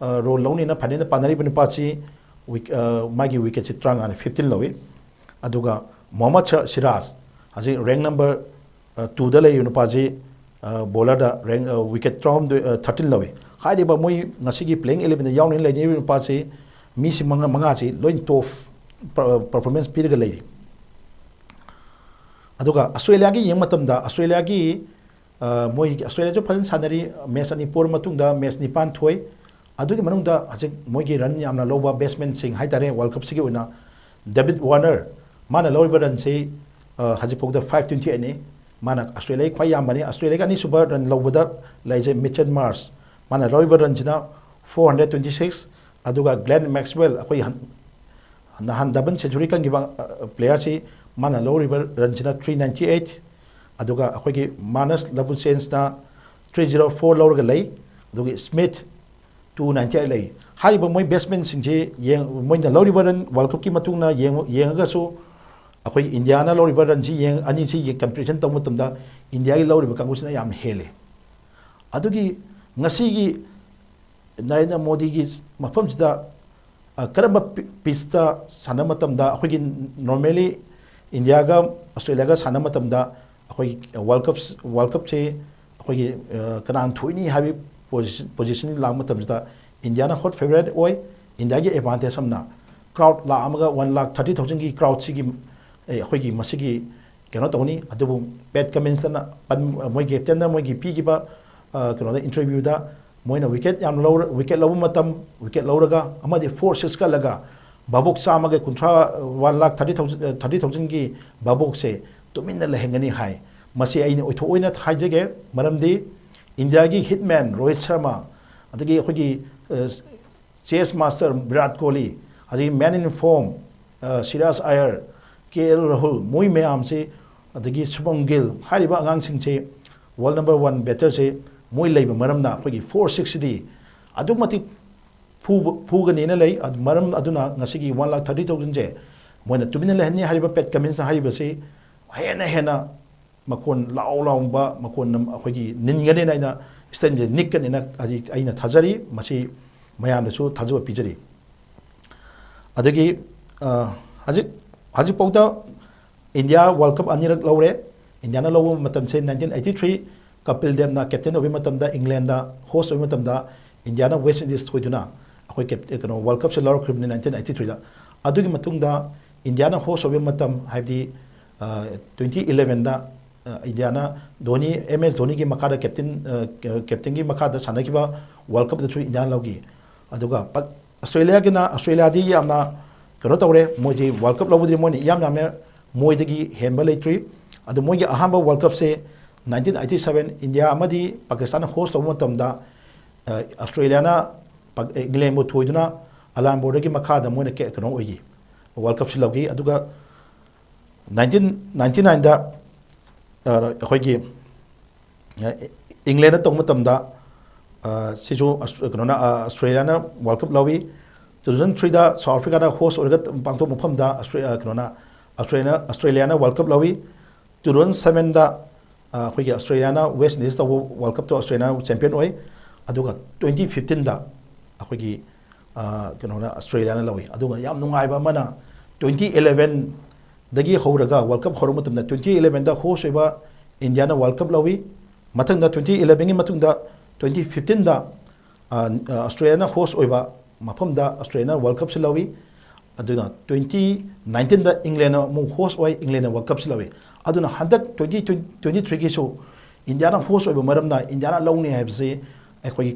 ꯑ, ꯔꯣꯜ ꯂꯧꯅꯤꯅ ꯐꯥꯏꯅꯦꯜꯗ ꯄꯥꯅꯔꯤꯕ ꯅꯨꯄꯥꯁꯤ ꯋꯤꯛ-, ꯑ, ꯃꯥꯒꯤ ꯋꯤꯀꯦꯠꯁꯤ ꯇꯔꯥꯃꯉꯥꯅꯤ, ꯐꯤꯐꯇꯤꯟ ꯂꯧꯏ꯫ ꯑꯗꯨꯒ ꯃꯣꯍꯝꯃꯗ ꯁ-, ꯁꯤꯔꯥꯖ, ꯍꯧꯖꯤꯛ ꯔꯦꯡ ꯅꯝꯕꯔ, ꯑ, ꯇꯨꯗ ꯂꯩꯔꯤꯕ ꯅꯨꯄꯥꯁꯤ, ꯑ, ꯕꯣꯂꯔꯗ ꯔꯦꯡ, ꯑ, ꯋꯤꯀꯦꯠ ꯇꯔꯥꯍꯨꯝꯗꯣꯏ, ꯑ, ꯊꯥꯔꯇꯤꯟ ꯂꯧꯏ꯫ ꯍꯥꯏꯔꯤꯕ ꯃꯣꯏ ꯉꯁꯤꯒꯤ ꯄ꯭ꯂꯦꯌꯤꯡ ꯏꯂꯦꯚꯦꯟꯗ ꯌꯥꯎꯅꯤ ꯂꯩꯅꯔꯤꯕ ꯅꯨꯄꯥꯁꯤ, ꯃꯤꯁꯤ ꯃꯉꯥ, ꯃꯉꯥꯁꯤ ꯂꯣꯏ ꯇꯣꯞ ꯄꯔ-, ꯄꯔꯐꯣꯔꯃꯦꯟꯁ ꯄꯤꯔꯒ ꯂꯩꯔꯤ꯫ ꯑꯗꯨꯒ ꯑꯁꯇ꯭ꯔꯦꯂꯤꯌꯥꯒꯤ ꯌꯦꯡꯕ ꯃꯇꯝꯗ, ꯑꯁꯇ꯭ꯔꯦꯂꯤꯌꯥꯒꯤ ꯃꯣꯏ ꯑꯁꯇ꯭ꯔꯦꯂꯤꯌꯥꯁꯨ ꯐꯖꯅ ꯁꯥꯟꯅꯔꯤ꯫ ꯃꯦꯠꯆ ꯑꯅꯤ ꯄꯣꯔ ꯃꯇꯨꯡꯗ ꯃꯦꯠꯆ ꯅꯤꯄꯥꯟ ꯊꯣꯏ꯫ ꯑꯗꯨꯒꯤ ꯃꯅꯨꯡꯗ ꯍꯧꯖꯤꯛ ꯃꯣꯏꯒꯤ ꯔꯟ ꯌꯥꯝꯅ ꯂꯧꯕ ꯕꯦꯠꯁꯃꯦꯟꯁꯤꯡ ꯍꯥꯏꯇꯥꯔꯦ, ꯋꯥꯔꯜ ꯀꯞꯁꯤꯒꯤ ꯑꯣꯏꯅ ꯗꯦꯕꯤꯠ ꯋꯥꯔꯅꯔ, ꯃꯥꯅ ꯂꯧꯔꯤꯕ ꯔꯟꯁꯤ ꯍꯧꯖꯤꯛꯐꯥꯎꯗ ꯐꯥꯏꯚ ꯇ꯭ꯋꯦꯟꯇꯤ ꯑꯩꯠꯅꯤ꯫ ꯃꯥꯅ ꯑꯁꯇ꯭ꯔꯦꯂꯤꯌꯥꯒꯤ ꯈ꯭ꯋꯥꯏ ꯌꯥꯝꯕꯅꯤ꯫ ꯑꯁꯇ꯭ꯔꯦꯂꯤꯌꯥꯒꯤ ꯑꯅꯤꯁꯨꯕ ꯔꯟ ꯂꯧꯕꯗ ꯂꯩꯖꯩ ꯃꯤꯆꯦꯜ ꯃꯥꯔꯁ, ꯃꯥꯅ ꯂꯧꯔꯤꯕ ꯔꯟꯁꯤꯅ ꯐꯣꯔ ꯍꯟꯗ꯭ꯔꯦꯠ ꯇ꯭ꯋꯦꯟꯇꯤ ꯁꯤꯛꯁ꯫ ꯑꯗꯨꯒ ꯒ꯭ꯂꯦꯟ ꯃꯦꯛꯁꯋꯦꯜ, ꯑꯩꯈꯣꯏ ꯍꯟ-, ꯅꯍꯥꯟ ꯗꯕꯜ ꯁꯦꯟꯆꯨꯔꯤ ꯀꯟꯈꯤꯕ ꯄ꯭ꯂꯦꯌꯔꯁꯤ, ꯃꯥꯅ ꯂꯧꯔꯤꯕ ꯔꯟꯁꯤꯅ ꯊ꯭ꯔꯤ ꯅꯥꯏꯟꯇꯤ ꯑꯩꯠ꯫ ꯑꯗꯨꯒ ꯑꯩꯈꯣꯏꯒꯤ ꯃꯥꯅꯁ ꯂꯕꯨꯆꯦꯟꯁꯅ ꯊ꯭ꯔꯤ ꯖꯤꯔꯣ ꯐꯣꯔ ꯂꯧꯔꯒ ꯂꯩ꯫ ꯑꯗꯨꯒ ꯁ꯭ꯃꯤꯠ ꯇꯨ ꯅꯥꯏꯟꯇꯤ ꯑꯩꯠ ꯂꯩ꯫ ꯍꯥꯏꯔꯤꯕ ꯃꯣꯏ ꯕꯦꯠꯁꯃꯦꯟꯁꯤꯡꯁꯤ ꯌꯦꯡ-, ꯃꯣꯏꯅ ꯂꯧꯔꯤꯕ ꯔꯟ ꯋꯥꯔꯜ ꯀꯞꯀꯤ ꯃꯇꯨꯡ ꯏꯟꯅ ꯌꯦꯡ-, ꯌꯦꯡꯉꯒꯁꯨ ꯑꯩꯈꯣꯏ ꯏꯟꯗꯤꯌꯥꯅ ꯂꯧꯔꯤꯕ ꯔꯟꯁꯤ ꯌꯦꯡ-, ꯑꯅꯤꯁꯤ ꯌꯦꯡ-, ꯀꯝꯄꯦꯔꯤꯖꯟ ꯇꯧꯕ ꯃꯇꯝꯗ ꯏꯟꯗꯤꯌꯥꯒꯤ ꯂꯧꯔꯤꯕ ꯀꯥꯡꯕꯨꯁꯤꯅ ꯌꯥꯝ ꯍꯦꯜꯂꯤ꯫ ꯑꯗꯨꯒꯤ ꯉꯁꯤꯒꯤ ꯅꯔꯦꯟꯗ꯭ꯔ ꯃꯣꯗꯤꯒꯤ ꯃꯐꯝꯁꯤꯗ, ꯑ, ꯀꯔꯝꯕ ꯄꯤ-, ꯄꯤꯁꯇ ꯁꯥꯟꯅꯕ ꯃꯇꯝꯗ, ꯑꯩꯈꯣꯏꯒꯤ ꯅꯣꯔꯃꯦꯂꯤ ꯏꯟꯗꯤꯌꯥꯒ ꯑꯁꯇ꯭ꯔꯦꯂꯤꯌꯥꯒ ꯁꯥꯟꯅꯕ ꯃꯇꯝꯗ ꯑꯩꯈꯣꯏꯒꯤ ꯋꯥꯔꯜ ꯀꯞ, ꯋꯥꯔꯜ ꯀꯞꯁꯦ ꯑꯩꯈꯣꯏꯒꯤ, ꯑ, ꯀꯅꯥꯅ ꯊꯣꯏꯅꯤ ꯍꯥꯏꯕꯒꯤ ꯄꯣꯖꯤꯁꯟ, ꯄꯣꯖꯤꯁꯟ ꯂꯥꯛꯄ ꯃꯇꯝꯁꯤꯗ ꯏꯟꯗꯤꯌꯥꯅ ꯍꯣꯠ ꯐꯦꯚꯔꯥꯏꯠ ꯑꯣꯏ꯫ ꯏꯟꯗꯤꯌꯥꯒꯤ ꯑꯦꯗꯚꯥꯟꯇꯦꯖ ꯑꯃꯅ ꯀ꯭ꯔꯥꯎꯗ ꯂꯥꯛ ꯑꯃꯒ ꯋꯥꯟ ꯂꯥꯛ ꯊꯥꯔꯇꯤ ꯊꯥꯎꯖꯟꯒꯤ ꯀ꯭ꯔꯥꯎꯗꯁꯤꯒꯤ, ꯑꯦ, ꯑꯩꯈꯣꯏꯒꯤ ꯃꯁꯤꯒꯤ ꯀꯩꯅꯣ ꯇꯧꯅꯤ꯫ ꯑꯗꯨꯕꯨ ꯄꯦꯠ ꯀꯃꯤꯟꯁꯇꯅ ꯄꯟ-, ꯃꯣꯏ ꯀꯦꯞꯇꯦꯟꯗ ꯃꯣꯏꯒꯤ ꯄꯤꯈꯤꯕ, ꯑ, ꯀꯩꯅꯣꯗ, ꯏꯟꯇꯔꯚ꯭ꯌꯨꯗ ꯃꯣꯏꯅ ꯋꯤꯀꯦꯠ ꯌꯥꯝ ꯂꯧꯔ-, ꯋꯤꯀꯦꯠ ꯂꯧꯕ ꯃꯇꯝ, ꯋꯤꯀꯦꯠ ꯂꯧꯔꯒ ꯑꯃꯗꯤ ꯐꯣꯔ ꯁꯤꯛꯁ ꯀꯠꯂꯒ ꯚꯥꯕꯣꯛ ꯆꯥꯝꯃꯒ ꯀꯨꯟꯊ꯭ꯔꯥ, ꯋꯥꯟ ꯂꯥꯛ ꯊꯥꯔꯇꯤ ꯊꯥꯎꯖꯟ, ꯊꯥꯔꯇꯤ ꯊꯥꯎꯖꯟꯒꯤ ꯚꯥꯕꯣꯛꯁꯦ ꯇꯨꯃꯤꯟꯅ ꯂꯩꯍꯟꯒꯅꯤ ꯍꯥꯏ꯫ ꯃꯁꯤ ꯑꯩꯅ ꯑꯣꯏꯊꯣꯛꯑꯣꯏꯅ ꯍꯥꯏꯖꯒꯦ, ꯃꯔꯝꯗꯤ ꯏꯟꯗꯤꯌꯥꯒꯤ ꯍꯤꯠꯃꯦꯟ ꯔꯣꯍꯤꯠ ꯁꯔꯃ, ꯑꯗꯒꯤ ꯑꯩꯈꯣꯏꯒꯤ, ꯑ, ꯆꯦꯁ ꯃꯥꯁꯇꯔ ꯚꯤꯔꯥꯠ ꯀꯣꯍꯂꯤ, ꯑꯗꯒꯤ ꯃꯦꯟ ꯏꯟ ꯐꯣꯔꯝ, ꯑ, ꯁꯤꯔꯥꯖ ꯑꯌꯔ, ꯀꯦ ꯑꯦꯜ ꯔꯥꯍꯨꯜ, ꯃꯣꯏ ꯃꯌꯥꯝꯁꯤ, ꯑꯗꯒꯤ ꯁꯨꯚꯝ ꯒꯤꯜ ꯍꯥꯏꯔꯤꯕ ꯑꯉꯥꯡꯁꯤꯡꯁꯤ, ꯋꯥꯔꯜ ꯅꯝꯕꯔ ꯋꯥꯟ ꯕꯦꯇꯔꯁꯤ ꯃꯣꯏ ꯂꯩꯕ ꯃꯔꯝꯅ ꯑꯩꯈꯣꯏꯒꯤ ꯐꯣꯔ ꯁꯤꯛꯁꯁꯤꯗꯤ ꯑꯗꯨꯛ ꯃꯇꯤꯛ ꯐꯨꯕ-, ꯐꯨꯒꯅꯤꯅ ꯂꯩ꯫ ꯑꯗꯨ ꯃꯔꯝ ꯑꯗꯨꯅ ꯉꯁꯤꯒꯤ ꯋꯥꯟ ꯂꯥꯛ ꯊꯥꯔꯇꯤ ꯊꯥꯎꯖꯟꯁꯦ ꯃꯣꯏꯅ ꯇꯨꯃꯤꯟꯅ ꯂꯩꯍꯟꯅꯤ ꯍꯥꯏꯔꯤꯕ ꯄꯦꯠ ꯀꯃꯤꯟꯁꯅ ꯍꯥꯏꯔꯤꯕꯁꯤ ꯍꯦꯟꯅ ꯍꯦꯟꯅ ꯃꯈꯣꯟ ꯂꯥꯎ ꯂꯥꯎꯕ, ꯃꯈꯣꯟ ꯑꯩꯈꯣꯏꯒꯤ ꯅꯤꯟꯒꯅꯦꯅ ꯑꯩꯅ, ꯁ꯭ꯇꯦꯗꯤꯌꯝꯁꯦ ꯅꯤꯛꯀꯅꯦꯅ ꯑꯩ, ꯑꯩꯅ ꯊꯥꯖꯔꯤ꯫ ꯃꯁꯤ ꯃꯌꯥꯝꯗꯁꯨ ꯊꯥꯖꯕ ꯄꯤꯖꯔꯤ꯫ ꯑꯗꯒꯤ, ꯑ, ꯍꯧꯖꯤꯛ, ꯍꯧꯖꯤꯛꯐꯥꯎꯗ ꯏꯟꯗꯤꯌꯥ ꯋꯥꯔꯜ ꯀꯞ ꯑꯅꯤꯔꯛ ꯂꯧꯔꯦ꯫ ꯏꯟꯗꯤꯌꯥꯅ ꯂꯧꯕ ꯃꯇꯝꯁꯦ ꯅꯥꯏꯟꯇꯤꯟ ꯑꯩꯠꯇꯤ ꯊ꯭ꯔꯤ, ꯀꯄꯤꯜ ꯗꯦꯕꯅ ꯀꯦꯞꯇꯦꯟ ꯑꯣꯏꯕ ꯃꯇꯝꯗ, ꯏꯪꯂꯦꯟꯗ ꯍꯣꯁ ꯑꯣꯏꯕ ꯃꯇꯝꯗ ꯏꯟꯗꯤꯌꯥꯅ ꯋꯦꯁ ꯏꯟꯗꯤꯁ ꯊꯣꯏꯗꯨꯅ ꯑꯩꯈꯣꯏ ꯀꯦꯞ-, ꯀꯩꯅꯣ, ꯋꯥꯔꯜ ꯀꯞꯁꯦ ꯂꯧꯔꯛꯈ꯭ꯔꯤꯕꯅꯤ ꯅꯥꯏꯟꯇꯤꯟ ꯑꯩꯠꯇꯤ ꯊ꯭ꯔꯤꯗ꯫ ꯑꯗꯨꯒꯤ ꯃꯇꯨꯡꯗ ꯏꯟꯗꯤꯌꯥꯅ ꯍꯣꯁ ꯑꯣꯏꯕ ꯃꯇꯝ, ꯍꯥꯏꯕꯗꯤ, ꯑ, ꯇ꯭ꯋꯦꯟꯇꯤ ꯏꯂꯦꯚꯦꯟꯗ ꯏꯟꯗꯤꯌꯥꯅ ꯙꯣꯅꯤ, ꯑꯦꯝ ꯑꯦꯁ ꯙꯣꯅꯤꯒꯤ ꯃꯈꯥꯗ ꯀꯦꯞꯇꯦꯟ, ꯀꯦꯞꯇꯦꯟꯒꯤ ꯃꯈꯥꯗ ꯁꯥꯟꯅꯈꯤꯕ ꯋꯥꯔꯜ ꯀꯞꯇꯁꯨ ꯏꯟꯗꯤꯌꯥꯅ ꯂꯧꯈꯤ꯫ ꯑꯗꯨꯒ ꯑꯁꯇ꯭ꯔꯦꯂꯤꯌꯥꯒꯤꯅ, ꯑꯁꯇ꯭ꯔꯦꯂꯤꯌꯥꯗꯤ ꯌꯥꯝꯅ ꯀꯩꯅꯣ ꯇꯧꯔꯦ, ꯃꯣꯏꯗꯤ ꯋꯥꯔꯜ ꯀꯞ ꯂꯧꯕꯗꯤ ꯃꯣꯏꯅ ꯏꯌꯥꯝ ꯌꯥꯝꯃꯦ, ꯃꯣꯏꯗꯒꯤ ꯍꯦꯟꯕ ꯂꯩꯇ꯭ꯔꯤ꯫ ꯑꯗꯨ ꯃꯣꯏꯒꯤ ꯑꯍꯥꯟꯕ ꯋꯥꯔꯜ ꯀꯞꯁꯦ ꯅꯥꯏꯟꯇꯤꯟ ꯑꯩꯠꯇꯤ ꯁꯕꯦꯟ ꯏꯟꯗꯤꯌꯥ ꯑꯃꯗꯤ ꯄꯥꯀꯤꯁꯇꯥꯟ ꯍꯣꯁ ꯇꯧꯕ ꯃꯇꯝꯗ, ꯑꯁꯇ꯭ꯔꯦꯂꯤꯌꯥꯅ ꯏꯪꯂꯦꯟꯕꯨ ꯊꯣꯏꯗꯨꯅ ꯑꯂꯥꯟ ꯕꯣꯔꯗꯔꯒꯤ ꯃꯈꯥꯗ ꯃꯣꯏꯅ ꯀꯩꯅꯣ ꯑꯣꯏꯈꯤ, ꯋꯥꯔꯜ ꯀꯞꯁꯤ ꯂꯧꯈꯤ꯫ ꯑꯗꯨꯒ ꯅꯥꯏꯟꯇꯤꯟ ꯅꯥꯏꯟꯇꯤ ꯅꯥꯏꯟꯗ ꯑꯩꯈꯣꯏꯒꯤ ꯏꯪꯂꯦꯟꯗ ꯇꯧꯕ ꯃꯇꯝꯗ ꯁꯤꯁꯨ ꯀꯩꯅꯣꯅ, ꯑꯁꯇ꯭ꯔꯦꯂꯤꯌꯥꯅ ꯋꯥꯔꯜ ꯀꯞ ꯂꯧꯏ꯫ ꯇꯨ ꯊꯥꯎꯖꯟ ꯊ꯭ꯔꯤꯗ ꯁꯥꯎꯠ ꯑꯐ꯭ꯔꯤꯀꯥꯗ ꯍꯣꯁ ꯑꯣꯏꯔꯒ ꯄꯥꯡꯊꯣꯛꯄ ꯃꯐꯝꯗ ꯀꯩꯅꯣꯅ, ꯑꯁꯇ꯭ꯔꯦꯂꯤꯌꯥꯅ, ꯑꯁꯇ꯭ꯔꯦꯂꯤꯌꯥꯅ ꯋꯥꯔꯜ ꯀꯞ ꯂꯧꯏ꯫ ꯇꯨ ꯊꯥꯎꯖꯟ ꯁꯕꯦꯟꯗ ꯑꯩꯈꯣꯏꯒꯤ ꯑꯁꯇ꯭ꯔꯦꯂꯤꯌꯥꯅ ꯋꯦꯁ ꯏꯟꯗꯤꯁ ꯇꯧꯕ ꯋꯥꯔꯜ ꯀꯞꯇꯣ ꯑꯁꯇ꯭ꯔꯦꯂꯤꯌꯥꯅ ꯆꯦꯝꯄꯤꯌꯟ ꯑꯣꯏ꯫ ꯑꯗꯨꯒ ꯇ꯭ꯋꯦꯟꯇꯤ ꯐꯤꯐꯇꯤꯟꯗ ꯑꯩꯈꯣꯏꯒꯤ ꯀꯩꯅꯣꯅ, ꯑꯁꯇ꯭ꯔꯦꯂꯤꯌꯥꯅ ꯂꯧꯏ꯫ ꯑꯗꯨꯒ ꯌꯥꯝ ꯅꯨꯡꯉꯥꯏꯕ ꯑꯃꯅ, ꯇ꯭ꯋꯦꯟꯇꯤ ꯏꯂꯦꯚꯦꯟꯗꯒꯤ ꯍꯧꯔꯒ, ꯋꯥꯔꯜ ꯀꯞ ꯍꯧꯔꯛꯄ ꯃꯇꯝꯗ, ꯇ꯭ꯋꯦꯟꯇꯤ ꯏꯂꯦꯚꯦꯟꯗ ꯍꯣꯁ ꯑꯣꯏꯕ ꯏꯟꯗꯤꯌꯥꯅ ꯋꯥꯔꯜ ꯀꯞ ꯂꯧꯏ꯫ ꯃꯊꯪꯗ, ꯇ꯭ꯋꯦꯟꯇꯤ ꯏꯂꯦꯚꯦꯟꯒꯤ ꯃꯇꯨꯡꯗ, ꯇ꯭ꯋꯦꯟꯇꯤ ꯐꯤꯐꯇꯤꯟꯗ ꯑꯁꯇ꯭ꯔꯦꯂꯤꯌꯥꯅ ꯍꯣꯁ ꯑꯣꯏꯕ ꯃꯐꯝꯗ ꯑꯁꯇ꯭ꯔꯦꯂꯤꯌꯥꯅ ꯋꯥꯔꯜ ꯀꯞꯁꯤ ꯂꯧꯏ꯫ ꯑꯗꯨꯅ ꯇ꯭ꯋꯦꯟꯇꯤ ꯅꯥꯏꯟꯇꯤꯟꯗ ꯏꯪꯂꯦꯟꯅ ꯑꯃꯨꯛ ꯍꯣꯁ ꯑꯣꯏ, ꯏꯪꯂꯦꯟꯅ ꯋꯥꯔꯜ ꯀꯞꯁꯤ ꯂꯧꯏ꯫ ꯑꯗꯨꯅ ꯍꯟꯗꯛ ꯇ꯭ꯋꯦꯟꯇꯤ ꯇ꯭ꯋꯦꯟꯇꯤ ꯊ꯭ꯔꯤꯒꯤꯁꯨ ꯏꯟꯗꯤꯌꯥꯅ ꯍꯣꯁ ꯑꯣꯏꯕ ꯃꯔꯝꯅ ꯏꯟꯗꯤꯌꯥꯅ ꯂꯧꯅꯤ ꯍꯥꯏꯕꯁꯤ ꯑꯩꯈꯣꯏꯒꯤ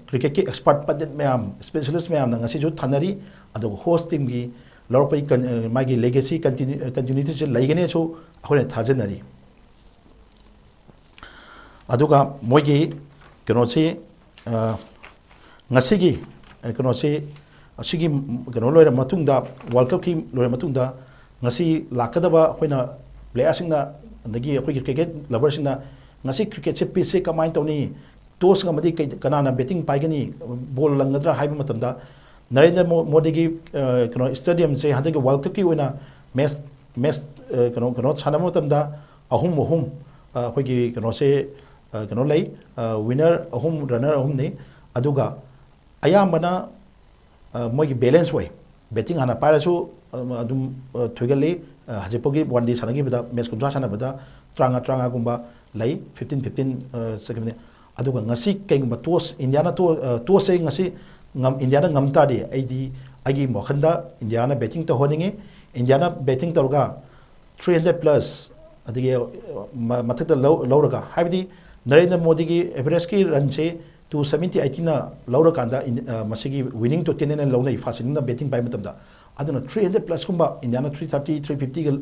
ꯀ꯭ꯔꯤꯀꯦꯠꯀꯤ ꯑꯦꯛꯁꯄꯔꯠ ꯄꯟꯗꯤꯠ ꯃꯌꯥꯝ, ꯏꯁꯄꯦꯁꯤꯌꯦꯂꯤꯁ ꯃꯌꯥꯝꯅ ꯉꯁꯤꯁꯨ ꯊꯥꯅꯔꯤ꯫ ꯑꯗꯨꯒ ꯍꯣꯁ ꯇꯤꯝꯒꯤ ꯂꯧꯔꯛꯄꯒꯤ ꯀꯟ-, ꯃꯥꯒꯤ ꯂꯦꯒꯦꯁꯤ ꯀꯟꯇꯤꯅ꯭ꯌꯨ-, ꯀꯟꯇꯤꯅ꯭ꯌꯨꯇꯤꯁꯤ ꯂꯩꯒꯅꯤꯁꯨ ꯑꯩꯈꯣꯏꯅ ꯊꯥꯖꯅꯔꯤ꯫ ꯑꯗꯨꯒ ꯃꯣꯏꯒꯤ ꯀꯩꯅꯣꯁꯤ, ꯉꯁꯤꯒꯤ ꯀꯩꯅꯣꯁꯤ, ꯑꯁꯤꯒꯤ ꯀꯩꯅꯣ ꯂꯣꯏꯔ ꯃꯇꯨꯡꯗ, ꯋꯥꯔꯜ ꯀꯞꯀꯤ ꯂꯣꯏꯔ ꯃꯇꯨꯡꯗ, ꯉꯁꯤ ꯂꯥꯛꯀꯗꯕ ꯑꯩꯈꯣꯏꯅ ꯄ꯭ꯂꯦꯌꯥꯔꯁꯤꯡꯅ, ꯑꯗꯒꯤ ꯑꯩꯈꯣꯏꯒꯤ ꯀ꯭ꯔꯤꯀꯦꯠ ꯂꯚꯔꯁꯤꯡꯅ ꯉꯁꯤ ꯀ꯭ꯔꯤꯀꯦꯠꯁꯦ, ꯄꯤꯠꯁꯁꯦ ꯀꯃꯥꯏꯅ ꯇꯧꯅꯤ, ꯇꯣꯁ ꯉꯝꯃꯗꯤ ꯀꯩ, ꯀꯅꯥꯅ ꯕꯦꯇꯤꯡ ꯄꯥꯏꯒꯅꯤ, ꯕꯣꯜ ꯂꯪꯒꯗ꯭ꯔꯥ ꯍꯥꯏꯕ ꯃꯇꯝꯗ, ꯅꯔꯦꯟꯗ꯭ꯔ ꯃꯣ-, ꯃꯣꯗꯤꯒꯤ ꯀꯩꯅꯣ ꯁ꯭ꯇꯦꯗꯤꯌꯝꯁꯦ ꯍꯟꯗꯛꯀꯤ ꯋꯥꯔꯜ ꯀꯞꯀꯤ ꯑꯣꯏꯅ ꯃꯦꯠꯁ, ꯃꯦꯠꯁ ꯀꯩꯅꯣ, ꯀꯩꯅꯣ ꯁꯥꯟꯅꯕ ꯃꯇꯝꯗ ꯑꯍꯨꯝ ꯑꯍꯨꯝ, ꯑꯩꯈꯣꯏꯒꯤ ꯀꯩꯅꯣꯁꯦ, ꯀꯩꯅꯣ ꯂꯩ, ꯋꯤꯟꯅꯔ ꯑꯍꯨꯝ, ꯔꯟꯅꯔ ꯑꯍꯨꯝꯅꯤ꯫ ꯑꯗꯨꯒ ꯑꯌꯥꯝꯕꯅ ꯃꯣꯏꯒꯤ ꯕꯦꯂꯦꯟꯁ ꯑꯣꯏ꯫ ꯕꯦꯇꯤꯡ ꯍꯥꯟꯅ ꯄꯥꯏꯔꯁꯨ ꯑꯗꯨꯝ ꯊꯣꯏꯒꯜꯂꯤ꯫ ꯍꯧꯖꯤꯛꯐꯥꯎꯒꯤ ꯋꯥꯟ ꯗꯦ ꯁꯥꯟꯅꯈꯤꯕꯗ, ꯃꯦꯠꯁ ꯀꯨꯟꯊ꯭ꯔꯥ ꯁꯥꯟꯅꯕꯗ ꯇꯔꯥꯃꯉꯥ, ꯇꯔꯥꯃꯉꯥꯒꯨꯝꯕ ꯂꯩ, ꯐꯤꯐꯇꯤꯟ ꯐꯤꯐꯇꯤꯟ ꯆꯠꯈꯤꯕꯅꯤ꯫ ꯑꯗꯨꯒ ꯉꯁꯤ ꯀꯩꯒꯨꯝꯕ ꯇꯣꯁ, ꯏꯟꯗꯤꯌꯥꯅ ꯇꯣ-, ꯇꯣꯁꯁꯦ ꯉꯁꯤ ꯉꯝ-, ꯏꯟꯗꯤꯌꯥꯅ ꯉꯝ ꯇꯥꯔꯗꯤ, ꯑꯩꯗꯤ, ꯑꯩꯒꯤ ꯋꯥꯈꯜꯗ ꯏꯟꯗꯤꯌꯥꯅ ꯕꯦꯇꯤꯡ ꯇꯧꯍꯟꯅꯤꯡꯉꯤ꯫ ꯏꯟꯗꯤꯌꯥꯅ ꯕꯦꯇꯤꯡ ꯇꯧꯔꯒ ꯊ꯭ꯔꯤ ꯍꯟꯗ꯭ꯔꯦꯠ ꯄ꯭ꯂꯁ ꯑꯗꯒꯤ ꯃ- ꯃꯊꯛꯇ ꯂꯧ- ꯂꯧꯔꯒ, ꯍꯥꯏꯕꯗꯤ ꯅꯔꯦꯟꯗ꯭ꯔ ꯃꯣꯗꯤꯒꯤ ꯑꯦꯚꯔꯦꯖꯀꯤ ꯔꯟꯁꯦ ꯇꯨ ꯁꯕꯦꯟꯇꯤ ꯑꯩꯠꯇꯤꯅ ꯂꯧꯔꯀꯥꯟꯗ ꯏꯟ- ꯑ, ꯃꯁꯤꯒꯤ ꯋꯤꯅꯤꯡ ꯇꯣꯇꯦꯜꯅ ꯂꯧꯅꯩ ꯐꯥꯁꯤꯅꯤꯅ ꯕꯦꯇꯤꯡ ꯄꯥꯏꯕ ꯃꯇꯝꯗ꯫ ꯑꯗꯨꯅ ꯊ꯭ꯔꯤ ꯍꯟꯗ꯭ꯔꯦꯠ ꯄ꯭ꯂꯁꯀꯨꯝꯕ ꯏꯟꯗꯤꯌꯥꯅ ꯊ꯭ꯔꯤ ꯊꯥꯔꯇꯤ ꯊ꯭ꯔꯤ ꯐꯤꯐꯇꯤꯒ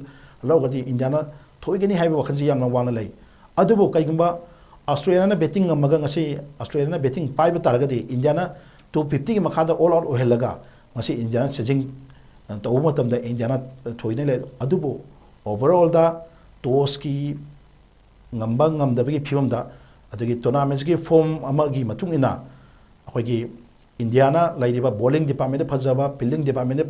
ꯂꯧꯔꯒꯗꯤ ꯏꯟꯗꯤꯌꯥꯅ ꯊꯣꯏꯒꯅꯤ ꯍꯥꯏꯕ ꯋꯥꯈꯜꯁꯤ ꯌꯥꯝꯅ ꯋꯥꯡꯅ ꯂꯩ꯫ ꯑꯗꯨꯕꯨ ꯀꯩꯒꯨꯝꯕ ꯑꯁꯇ꯭ꯔꯦꯂꯤꯌꯥꯅ ꯕꯦꯇꯤꯡ ꯉꯝꯃꯒ ꯉꯁꯤ ꯑꯁꯇ꯭ꯔꯦꯂꯤꯌꯥꯅ ꯕꯦꯇꯤꯡ ꯄꯥꯏꯕ ꯇꯥꯔꯒꯗꯤ ꯏꯟꯗꯤꯌꯥꯅ ꯇꯨ ꯐꯤꯐꯇꯤꯒꯤ ꯃꯈꯥꯗ ꯑꯣꯜ ꯑꯥꯎꯠ ꯑꯣꯏꯍꯜꯂꯒ ꯉꯁꯤ ꯏꯟꯗꯤꯌꯥꯅ ꯁꯦꯖꯤꯡ ꯇꯧꯕ ꯃꯇꯝꯗ ꯏꯟꯗꯤꯌꯥꯅ ꯊꯣꯏꯅ ꯂꯩ꯫ ꯑꯗꯨꯕꯨ ꯑꯣꯚꯔꯑꯣꯜꯗ ꯇꯣꯁꯀꯤ ꯉꯝꯕ ꯉꯝꯗꯕꯒꯤ ꯐꯤꯕꯝꯗ, ꯑꯗꯒꯤ ꯇꯣꯔꯅꯥꯃꯦꯟꯁꯀꯤ ꯐꯣꯔꯝ ꯑꯃꯒꯤ ꯃꯇꯨꯡ ꯏꯟꯅ ꯑꯩꯈꯣꯏꯒꯤ ꯏꯟꯗꯤꯌꯥꯅ ꯂꯩꯔꯤꯕ ꯕꯣꯂꯤꯡ ꯗꯤꯄꯥꯔꯠꯃꯦꯟꯗ ꯐꯖꯕ, ꯐꯤꯜꯗꯤꯡ ꯗꯤꯄꯥꯔꯠꯃꯦꯟꯗ